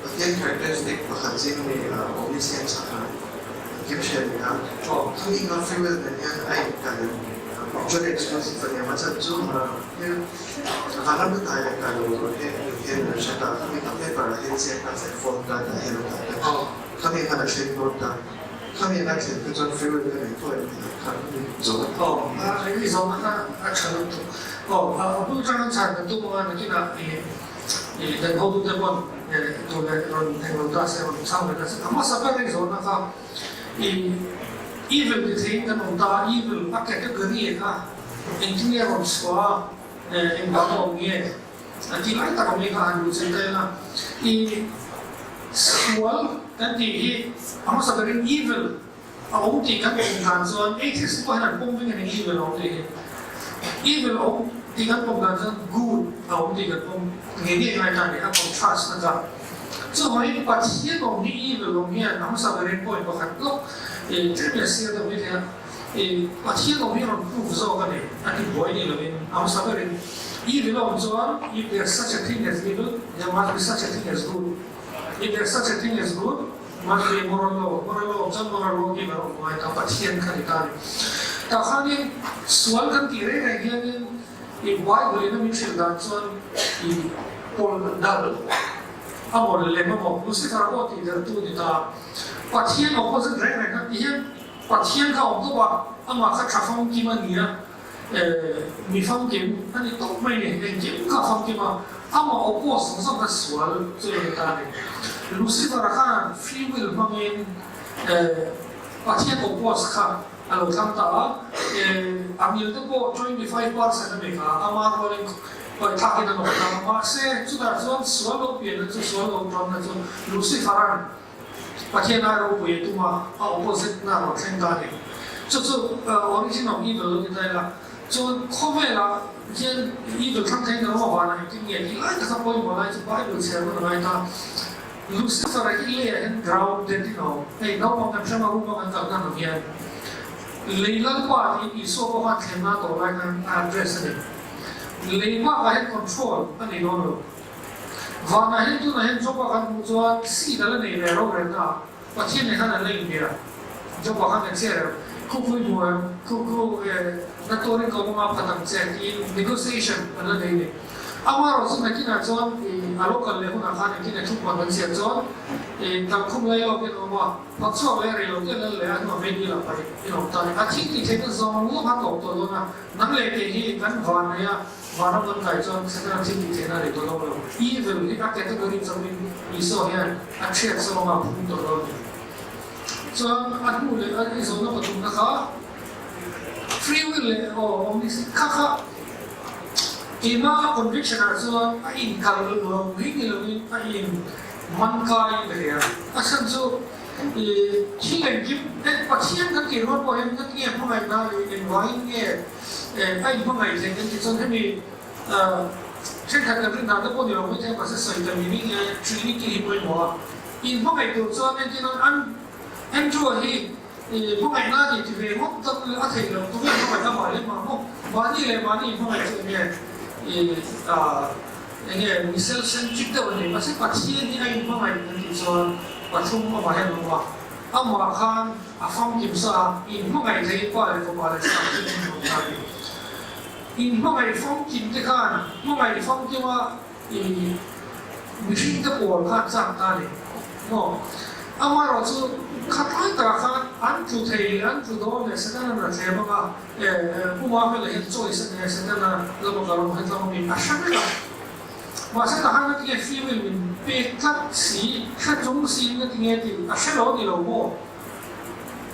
Pathian characteristic pakhat zing ami omniscience ah khan kim hria ni a, khami kha free will nen hian a inkalh em? Mutually exclusive a ni a, chhan chu thil Vanram ka kai leh kai lo tur hi Pathian in a hre ta, khami kha paper ah hian ziak ta se phone card ah hian a dah ta, khami khan a thleng dawn ta, khami a thlen kha chuan free will ka nei thaw em tih kha khami zawhna kha. Aw, i zawhna kha a tha lutuk. Aw, a bul tang an chhan kan tum anga nakinah i dan hotute pawn tur leh rawn eng lo ta se rawn chhang ve ta se. A hmasa ber i zawhna kha i evil ti theiin kan awm ta, evil a category kha Engtin nge rawn chhuah a, engvang a awm nge? A tih lai tak awm hi kha han luh chei ta ila. I sual kan tih hi a hmasa berin evil a awm tih kan pawm dan chuan atheist pawh hian an pawm vek a ni evil a awm tih hi. Evil a awm tih kan pawm dan chuan good a awm tih kan pawm ngei ngei ngai ta a ni, a contrast na kha. Chuvangin Pathian awm hi evil awm hian a hmasa berin point pakhat lawk tlem leh sial deuh mai thei a. I Pathian awm hi rawn proof zawk a ni, a ti buai ni lovin a hmasa berin evil a awm chuan if there is such a thing as evil, there must be such a thing as good, if there is such a thing as good, must be a moral law, moral law awm chuan moral law giver awm ngai ta, Pathian kha ni ta a ni. Tah khanin sual kan tih reng reng hianin i Bible in a min hrilh dan chuan i pawlh dal a maw lem a maw Lucifer pawh tih dertu ni ta, Pathian opposite reng reng kha ti hian Pathian kha awm tawp a, amah kha tha famkim a ni a, mi famkim a ni tawp mai ni, engkim kha a famkim a, amah oppose zawng zawng kha sual chu a ni ta a ni. Lucifer-a khan free will hmangin Pathian oppose kha a lo thlang ta a, a mil te pawh 25% a ni kha, ama rualin thlakin an awm ta a, mahse chutah chuan sual lo pianna chu, sual lo tanna chu Lucifer-a'n Pathian ai ropui a tum a, a opposite na rawn thleng ta a ni. Chu chu origin of evil lo ti ta ila. Chuan khawvelah hian evil thlang thei kan awm avanah engtin nge tih lai taka pawimawh lai chu Bible chhiar hun a ngai ta. Lucifer-a hi leiah hian grounded in a awm. Hei naupang kan hrem a room a kan kal hnan ang hian lei lalpa tiin Isua pawh khan thlenna a tawh lai khan a address a ni. Lei bakah hian control a nei dawn lo. Vanah hian tunah hian Job-a kan hmuh chuan seat a la nei ve rorelna ah. Pathian nen khan an la inbia. Job-a khan kan chhiar em? Khu khu i hmu em? Khu khu na tuarin ka awm anga phat ang che tiin negotiation an la nei a ni. Amaherawh chu nakinah chuan a lo kal leh hunah khan engtin a thuhman an chhiar chuan tlangkhum lai lawkin a awm a, phak chhuak leh rei lo te lal leh a hnuah mei ni lah paih in awm ta a ni. A thil tih theihna zawng zawng kha tawp tawh dawn a, nang leh kei hi kan van nei a, Vanram kan kai chuan Setana thil tih theihna a nei tawh dawn lo. Evil hi a category chauhin Isua hian a thiat zawng a phum tawh dawn a ni. Chuan a hnu leh a i zawhna pathumna kha free will leh aw omniscient kha kha keimah a conviction ah chuan a inkal lo mai ni loin a in man kai ka hria. A chhan chu i thil engkim Pathian kan tih rual pawh hian ngatinge hmangaihna leh engvangin nge A inhmangaih theih kan tih chuan hemi thenkhat kan rin dan te pawh ni lo mai thei a, mahse sawi ta mi mi nge Trinity hi pawimawh a, inhmangaih tur chuan entirnan an Andrew-a hi hmangaihna a tih ti ve ngawt tak a theih loh tunge hmangaih a mah leh mah maw mahni leh mahni inhmangaih chu enge enge mi self-centric deuh a ni, mahse Pathian hi a inhmangaih kan tih chuan pathum amah hian a awm a, amah khan A famkim sa a, in hmangaih thei pa leh fapa leh sa chu in hmuh ta a ni. In hmangaih famkim te khan hmangaih famkima i mihring te pawl khan chak ta a ni maw? Amaherawh chu khatlai takah khan an tlu thei leh an tlu dawn leh Setana na thlem anga Pu Mafela hian choice a nei a, Setana lama kal emaw hetlama mi a hre vek a. Mahse tahan a tinge free will min pek tlat si, hre chung siin a tinge tih a hre lo a ni lo maw?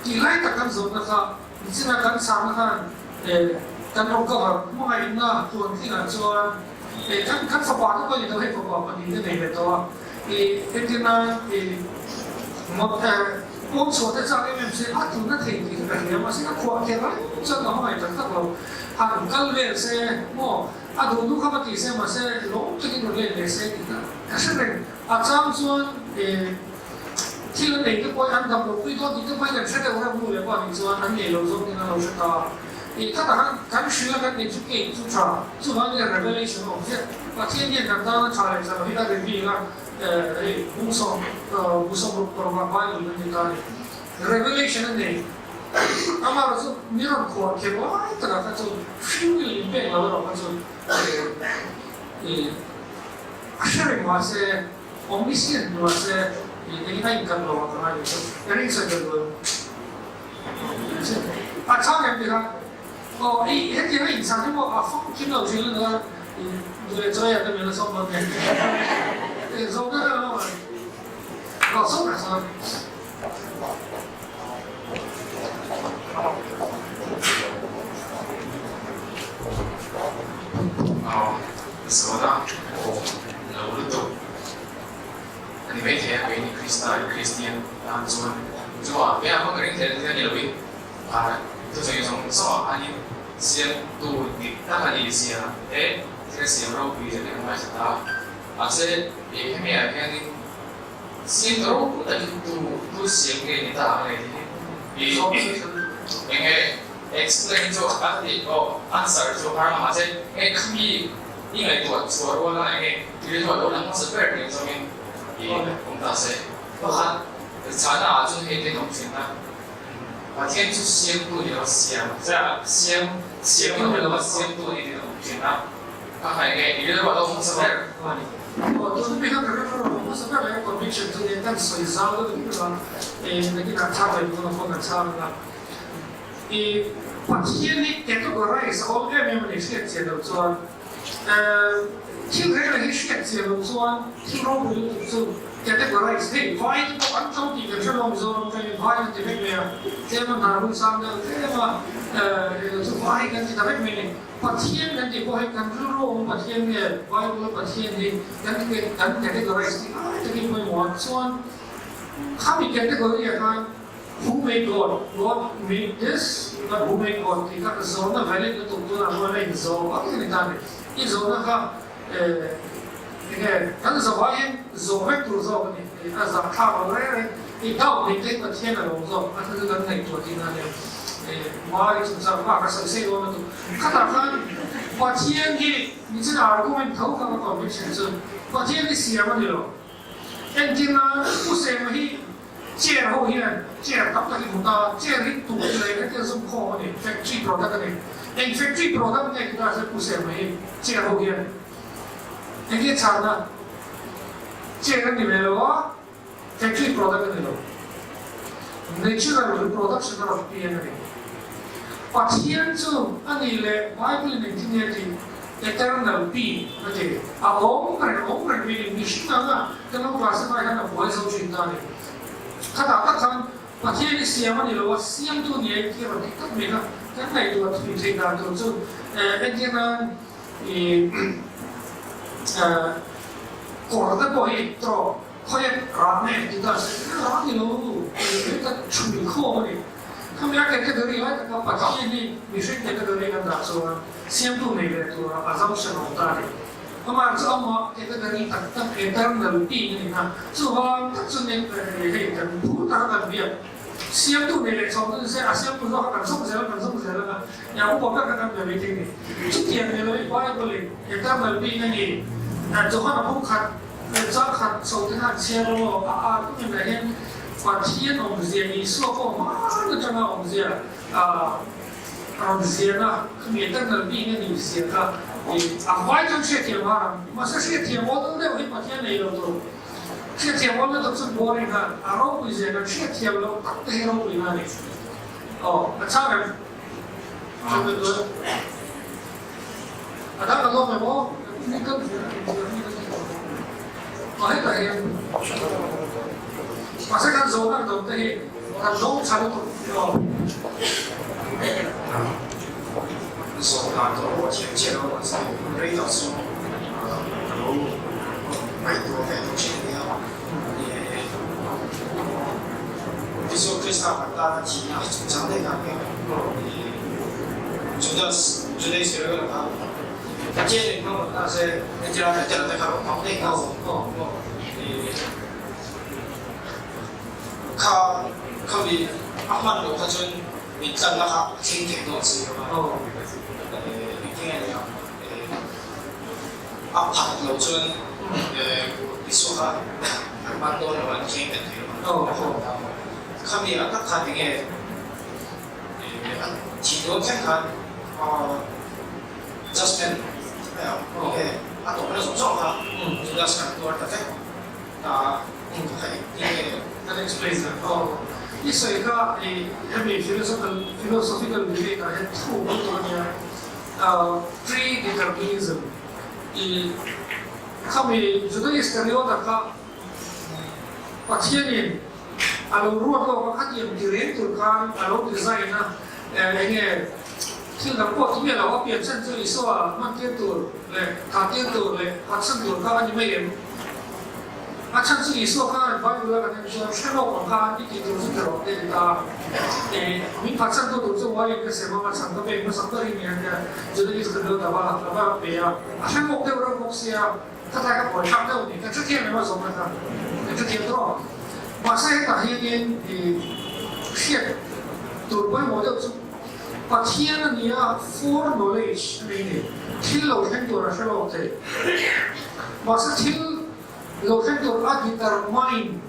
Tih lai tak kan zawhna kha nichina kan chhangna khan kan rawn cover hmangaihna tluantlingah chuan kan kan fapa te pawh ni tawh hei fapa pahnih te nei ve tawh a entirna pawn chhuah te chak em em se a tluna thei tih kha ka hria mahse ka khuah kher reng chuan ka hmangaih tak tak lo han kal vel se maw a duh duh kha va ti se mahse lawm takin rawn let ve se tih kha ka hre reng a chang chuan Thil an nei te pawhin an dam loh pui dawn tih te pawhin kan hre deuh reuh nu leh pa nih chuan an nei lo zawk in an lo hre ta. Ih khatah khan kan hrilh a kan nei chu cake chu tha, chuvangin a revelation a awm ziah. Pathian hian kan tana tha leh tha lo hi a reveal a, hei bungsawm busawm ruk paruk ah Bible kan ti ta a ni. Revelation a nei. Amaherawh chu mi rawn khuah kher lai takah kha chuan free will in pek lo erawh kha chuan ih a hre reng mahse, Omniscient ni mahse eng a inkalh lo ang ka ngai ve chu. Ka ring sawi tel dawn. A chhang em tikha aw i hetiang a inchhang hi maw a famkim lo thin lutuk a duh leh chawi ah te min la sawm dawn nge. Zawhna ka lo ngai. Rawh sawm reh sawn. Zawhna awm lo lutuk a ni maithei a, keini Krista Kristian tan chuan chua kei ah hmang ring thei thil a ni loin thusawi zawng zawng ah khanin siamtu dik tak a ni zia te thil siam ropui zia te kan ngaithla ta a, mahse hemi ah hianin Siam ropui takin tu tu siam nge ni ta ang le tih hi eng nge explain chu a tih aw answer chu har a mahse nge khami i ngaihtuah chhuah rual a eng nge thil chu a lo lang hmasa ber tih zawngin i awm ta se pakhat chhana ah chuan hei te an awm thin a Pathian chu siamtu ni lo a siam siam siamtu ni lo a siamtu ni tih an awm thin a kha kha eng nge i rilru a lo awm hmasa ber a ni. Aw tuna mi kha ka rilru a awm hmasa ber leh conviction chu nia kan sawi zau deuh deuh a nakinah chhang leh duhna pawh kan chhang ang a i Pathian hi categorize a awm em em a ni hriat chian loh chuan thil reng reng hi hriat chian loh chuan thil ropui lutuk chu categorize hei vai te pawh an tlo tih kan hre lo Mizoram atangin vai kan ti vek mai a tlem a hnar hun sang deuh tlem a chu vai kan ti ta vek mai a ni. Pathian kan tih pawh hi kan rilru awm Pathian nge Bible a Pathian hi kan kan categorize tih lai takin pawimawh a, chuan khami category ah khan Who made God? God made this, but who made God? tih kha zawhna valid lutuk tunah chuan a inzawh vak a ni ta a ni. I zawhna kha enge kan zawh aiin zawh vek tur zawk a ni. A zahthlak lo reng reng. I doubt nei te Pathian a lo zawk a thil kan ngaihtuah tihna a nia. Mari chungchang bak a sawi sei dawn lutuk. Khatah khan Pathian hi nichin argument tho kha ka conviction chu Pathian hi siam a ni lo. Entirna Pu Sema hi Chair ho hian chair tam tak i hmu ta, chair hi tur leh hetia zum khawm a ni, factory product a ni. Eng factory product nge ti ta se Pu Sema hi chair ho hian eng nge chhanna? Chair a ni ve lo a, factory product a ni lo. Natural reproduction a rawn piang a ni. Pathian chu a nih leh Bible in engtin nge a tih? Eternal being a ti. A awm reng awm reng meaning mihring anga kan lo classify khan a buai zo thin ta a ni. Khatah tak khan Pathian i siam a ni lo a, siamtu ni a inthlir a dik tak mai kha kan ngaihtuah thui theih dan tur chu entir nan i kawr te pawh hi tawh khawiah rah nge ti ta se rah ni lo ta thui khawm a ni. Khami a category lai taka Pathian hi mihring category kan dah chuan siamtu nei ve tura assumption awm ta a ni. Amah chu amah category tak tak eternal being a ni na. Chuvang tak chu ni hei kan phu taka kan biak siamtu nei leh chho chu nise a siamtu zawk kha kan zawng zel a kan zawng zel anga nia upa ber kha kan be mai thei a ni. Chutiang ni loin Bible in eternal being a ni Johana buk khat Chang khat chho te khan chhiar emaw a ar tum in ah hian Pathian awmzia Isua pawh hmaan atanga awmzia rawn ziahna khami eternal being a nih zia kha a huai chuan hriatthiam har ang. Mahse hriatthiam awl deuh hi Pathian nei lo tur. Hriatthiam awl lutuk chu boring khan a ropui zia kan hriatthiam loh tak te hi ropui na a ni. Aw a chang em? A dang a lawm em aw? Aw hetah hian mahse kan zawhna kan dawm te hi kan dawng tha lutuk aw. Zawh dan tawh pawh thiam chiah lo mahse rei tak chu ka lo ngaihtuah ve tawh thin ania. Isua Krista kan tana thihna chungchang daih ah hian Judas Juda Israel kha Pathian in hmang ta se hetia hetia te kha rawn hmang daih ta se kha khami a hman loh kha chuan min tlanna kha a thleng thei dawn si lo a engtin nge ni ang a phat loh chuan Isua kha an man dawn lo an thleng bet thei lo a khami ah tak khan enge an thih dawn thleng khan judgement enge a tawpna zawng zawng kha Judas khan a tuar ta vek ta kha engtin nge Kan explain a aw i sawi kha i hemi philosophical philosophical debate ah hian thu bul tur a nia. Predeterminism i khami Juda Iskariota kha Pathianin a lo ruat lawk a, khatiang ti reng tur khan a lo design a, enge thil dang pawh ti miah lo a pian chan chu Isua hman tir tur leh thah tir tur leh phatsan tur kha a ni mai em? A chhan chu Isua khan Bible a kan en chuan hre lawk ang khan i tih tur chu ti rawh te ti ta. E, min phatsan tu tur chu uaiin ka sem ang a chhan ka pek hmasak ber hi ni a tia Judaist kan lo dava lava pe a. A hre lawk deuh reuh bawk sia, ka tlai ka buai thlak deuh ni, ka hrethiam em a zawm na kha, ka hrethiam tawh. Mahse hetah hianin i hriat tur pawimawh deuh chu Pathian a ni a, foreknowledge a nei ni, thil lo thleng tur a hre lawk thei. Mahse thil lo thleng tur a determine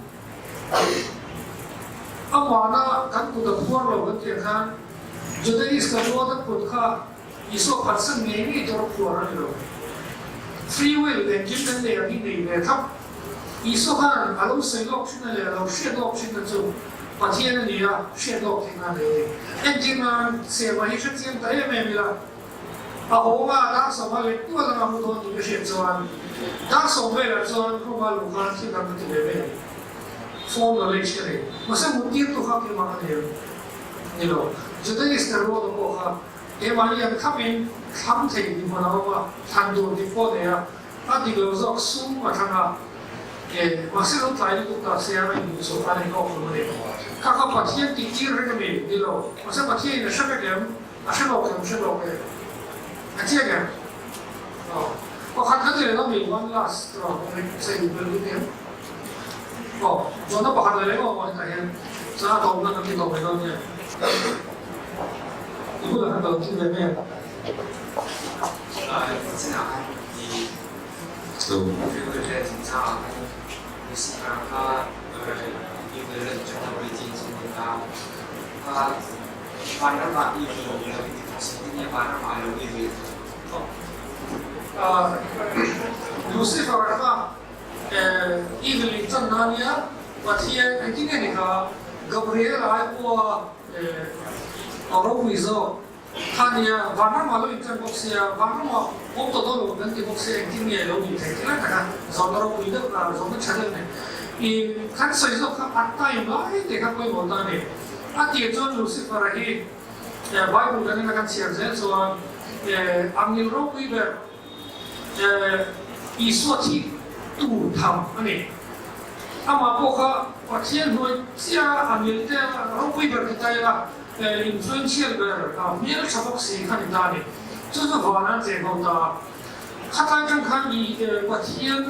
amahna kan kut a phuar lo kan tih ang khan Judaist kan ruat a kut kha Isua phatsan ngei ngei tur a phuar a ni lo. Free will engkim kan nei ang hi nei ve thap. Isua khan a lo sawi lawk thin a leh a lo hriat lawk thin na chu Pathian a ni a, hriat lawk theih nan a nei. Entir nan Sema hi hrechiang ta em em ila, A awm a, Darsawma leh tual anga hmu dawn tih ka hriat chuan Darsawm velah chuan room-a luh khan thil dang ka ti ve mai ang. Phone knowledge ka nei. Mahse muttirtu kha keimah ka nei ang. Ni lo. Judaist te rual pawh kha keimahni an khapin thlam thei tih hmun a awm a, thlan tur dik pawh nei a, a dik lo zawk sum a thlang a. Mahse lo tlai lutuk ta se a in duhsawh khan a in awk lo a ni. Kha kha Pathian tih tir reng a mi? Ni lo. Mahse Pathian in a hre vek em? A hre lawk em? Hre lawk e. A chiang em? Aw. Pakhat kha ti leh lo mi? One last round a ni. Sa in bel lut em? Aw. Zawhna pakhat leh leh aw maw hetah hian chuan a tawpna kan ti tawh mai dawn nia. I bulah khan ka lo thil ve mai ang. Ai, chinah khan i Lucifer kha evil in chan na nia Pathian engtin nge ni kha Gabriel ai pawha a ropui zawk. Kha nia, vanram ah lo inṭan bawk sia, vanram ah awm tawh dawn lo kan ti bawk sia, engtin nge lo nih theih tilai taka zawhna ropui deuh ah zawhna ṭha deuh nei i kan sawi zawk kha a time lai te kha pawimawh ta a ni. A tir chuan Lucifer-a hi Bible kan ina kan chhiar zel chuan angil ropui ber Isua thih tur tham a ni. Amah pawh kha Pathian hnuai chiah angil te ropui ber ti ta ila, Influential ber hmel tha bawk si kha ni ta a ni. Chu chu van an cheng ho ta a. Khatlai tang khan i Pathian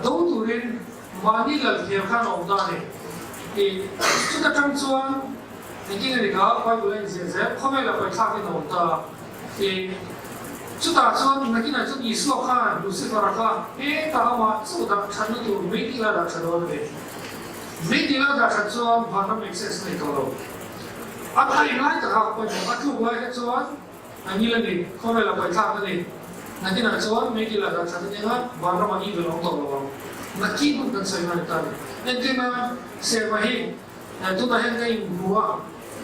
do turin mahni lal thiam khan a awm ta a ni. I chuta tang chuan engtin nge ni kha Bible a inziah zel khawvel a paithlak in a awm ta a. I chutah chuan nakinah chuan Isua khan Lucifer-a kha hetah amah chu dah thatna tur meitila dah tha dawn a ni. Meitila dah that chuan vanram access nei tawh lo. A thaih lai taka pawimawh a tluk lai kha chuan a ngil a ni, khawvel a paithlak a ni. Nakinah chuan meitila dah that a nia, vanramah evil a awm tawh lo ang. Nakin hun kan sawi ngai ta a ni. Entirna, Sema hi tunah hian ka inhmu a,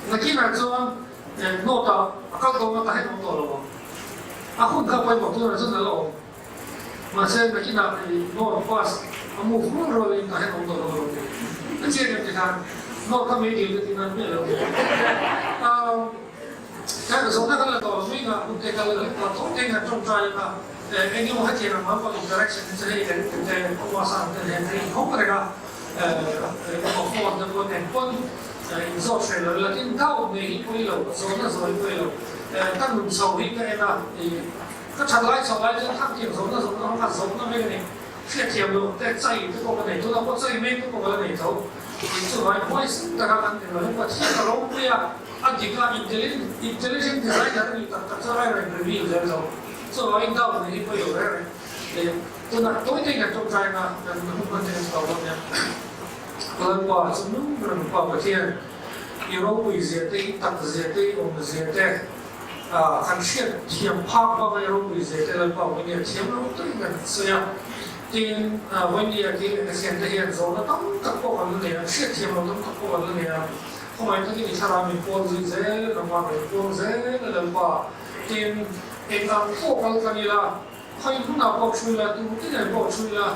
nakinah chuan note ah a kal dawn a, ta hian a awm tawh lo ang. A hun kha pawimawh tunah chuan a la awm. Mahse nakinah i note pass a move rual rual in tah hian awm tawh lo lo ti. A chiang em ti khan note kha mei dil ka ti nan miah lo. Ka zawhna kan la tawh lo mai nga hun te ka la leh ta tawh te hian tawngtai a eng emaw hetiang ang lamah interaction hi chu hei eng te awmasa te nen a inhawng reng a emaw phone te pawh nen pawn inzawt hreh lo ila tin doubt nei hi pawi lo zawhna zawh hi pawi lo ka nun chho hi ka en a Ka that lai chho lai chuan thak thiam zawhna zawhna ho kha zawhna mek a ni. Hriatthiam loh te, chai te pawh ka nei tun a, pawh chai mek te pawh ka la nei tho. Tih chu vai huaisen taka kan ti lo hian Pathian a ropui a, a dik a, intelligent designer a nih tak tak chuan a rawn reveal zel tho. Chuvangin doubt nei hi pawi lo reng reng. Leh tunah tawi tawiin kan tawngtai anga kan hun hman te kan chho dawn nia. Lalpa chu nung reng Pa Pathian, i ropui zia te, i tak zia te, i awm zia te, Kan hriat thiam phak bak a ropui zia te Lalpa Vawinia thiam lo takin kan sawi a, tin Vawinia khi Pathian te hian zawhna tam tak pawh kan la nei a, hriat thiam lo tam tak pawh kan la nei a, khawngaih takin i thlarau min puang zui zel, nangmah min puang zel a Lalpa, tin eng ang pawh kal kan ila, khawi hmunah pawh thu ila, tu te nen pawh thu ila,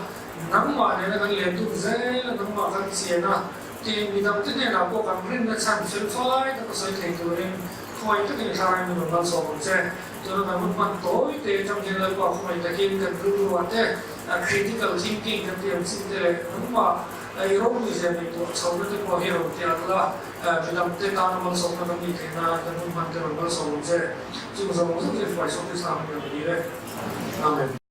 nangmah nena kan len dun zel a, nangmah kan chian a, tin midang te hnenah pawh kan rinna chhan fel fai taka sawi thei turin Khawngaih takin thlarau in rawn malsawm ang che. Tuna kan hun hman tawi te atang hian Lalpa khawngaih takin kan rilru ah te critical thinking kan tih ang chin te leh nangmah i ropui zia ngaihtuah chhohna te pawh hi rawn ti ang la, midang te tana malsawmna kan nih theih nan kan hun hman te rawn malsawm ang che. Chung zawng zawng chu i hruai sawm Islam in rawn dil e. Amen.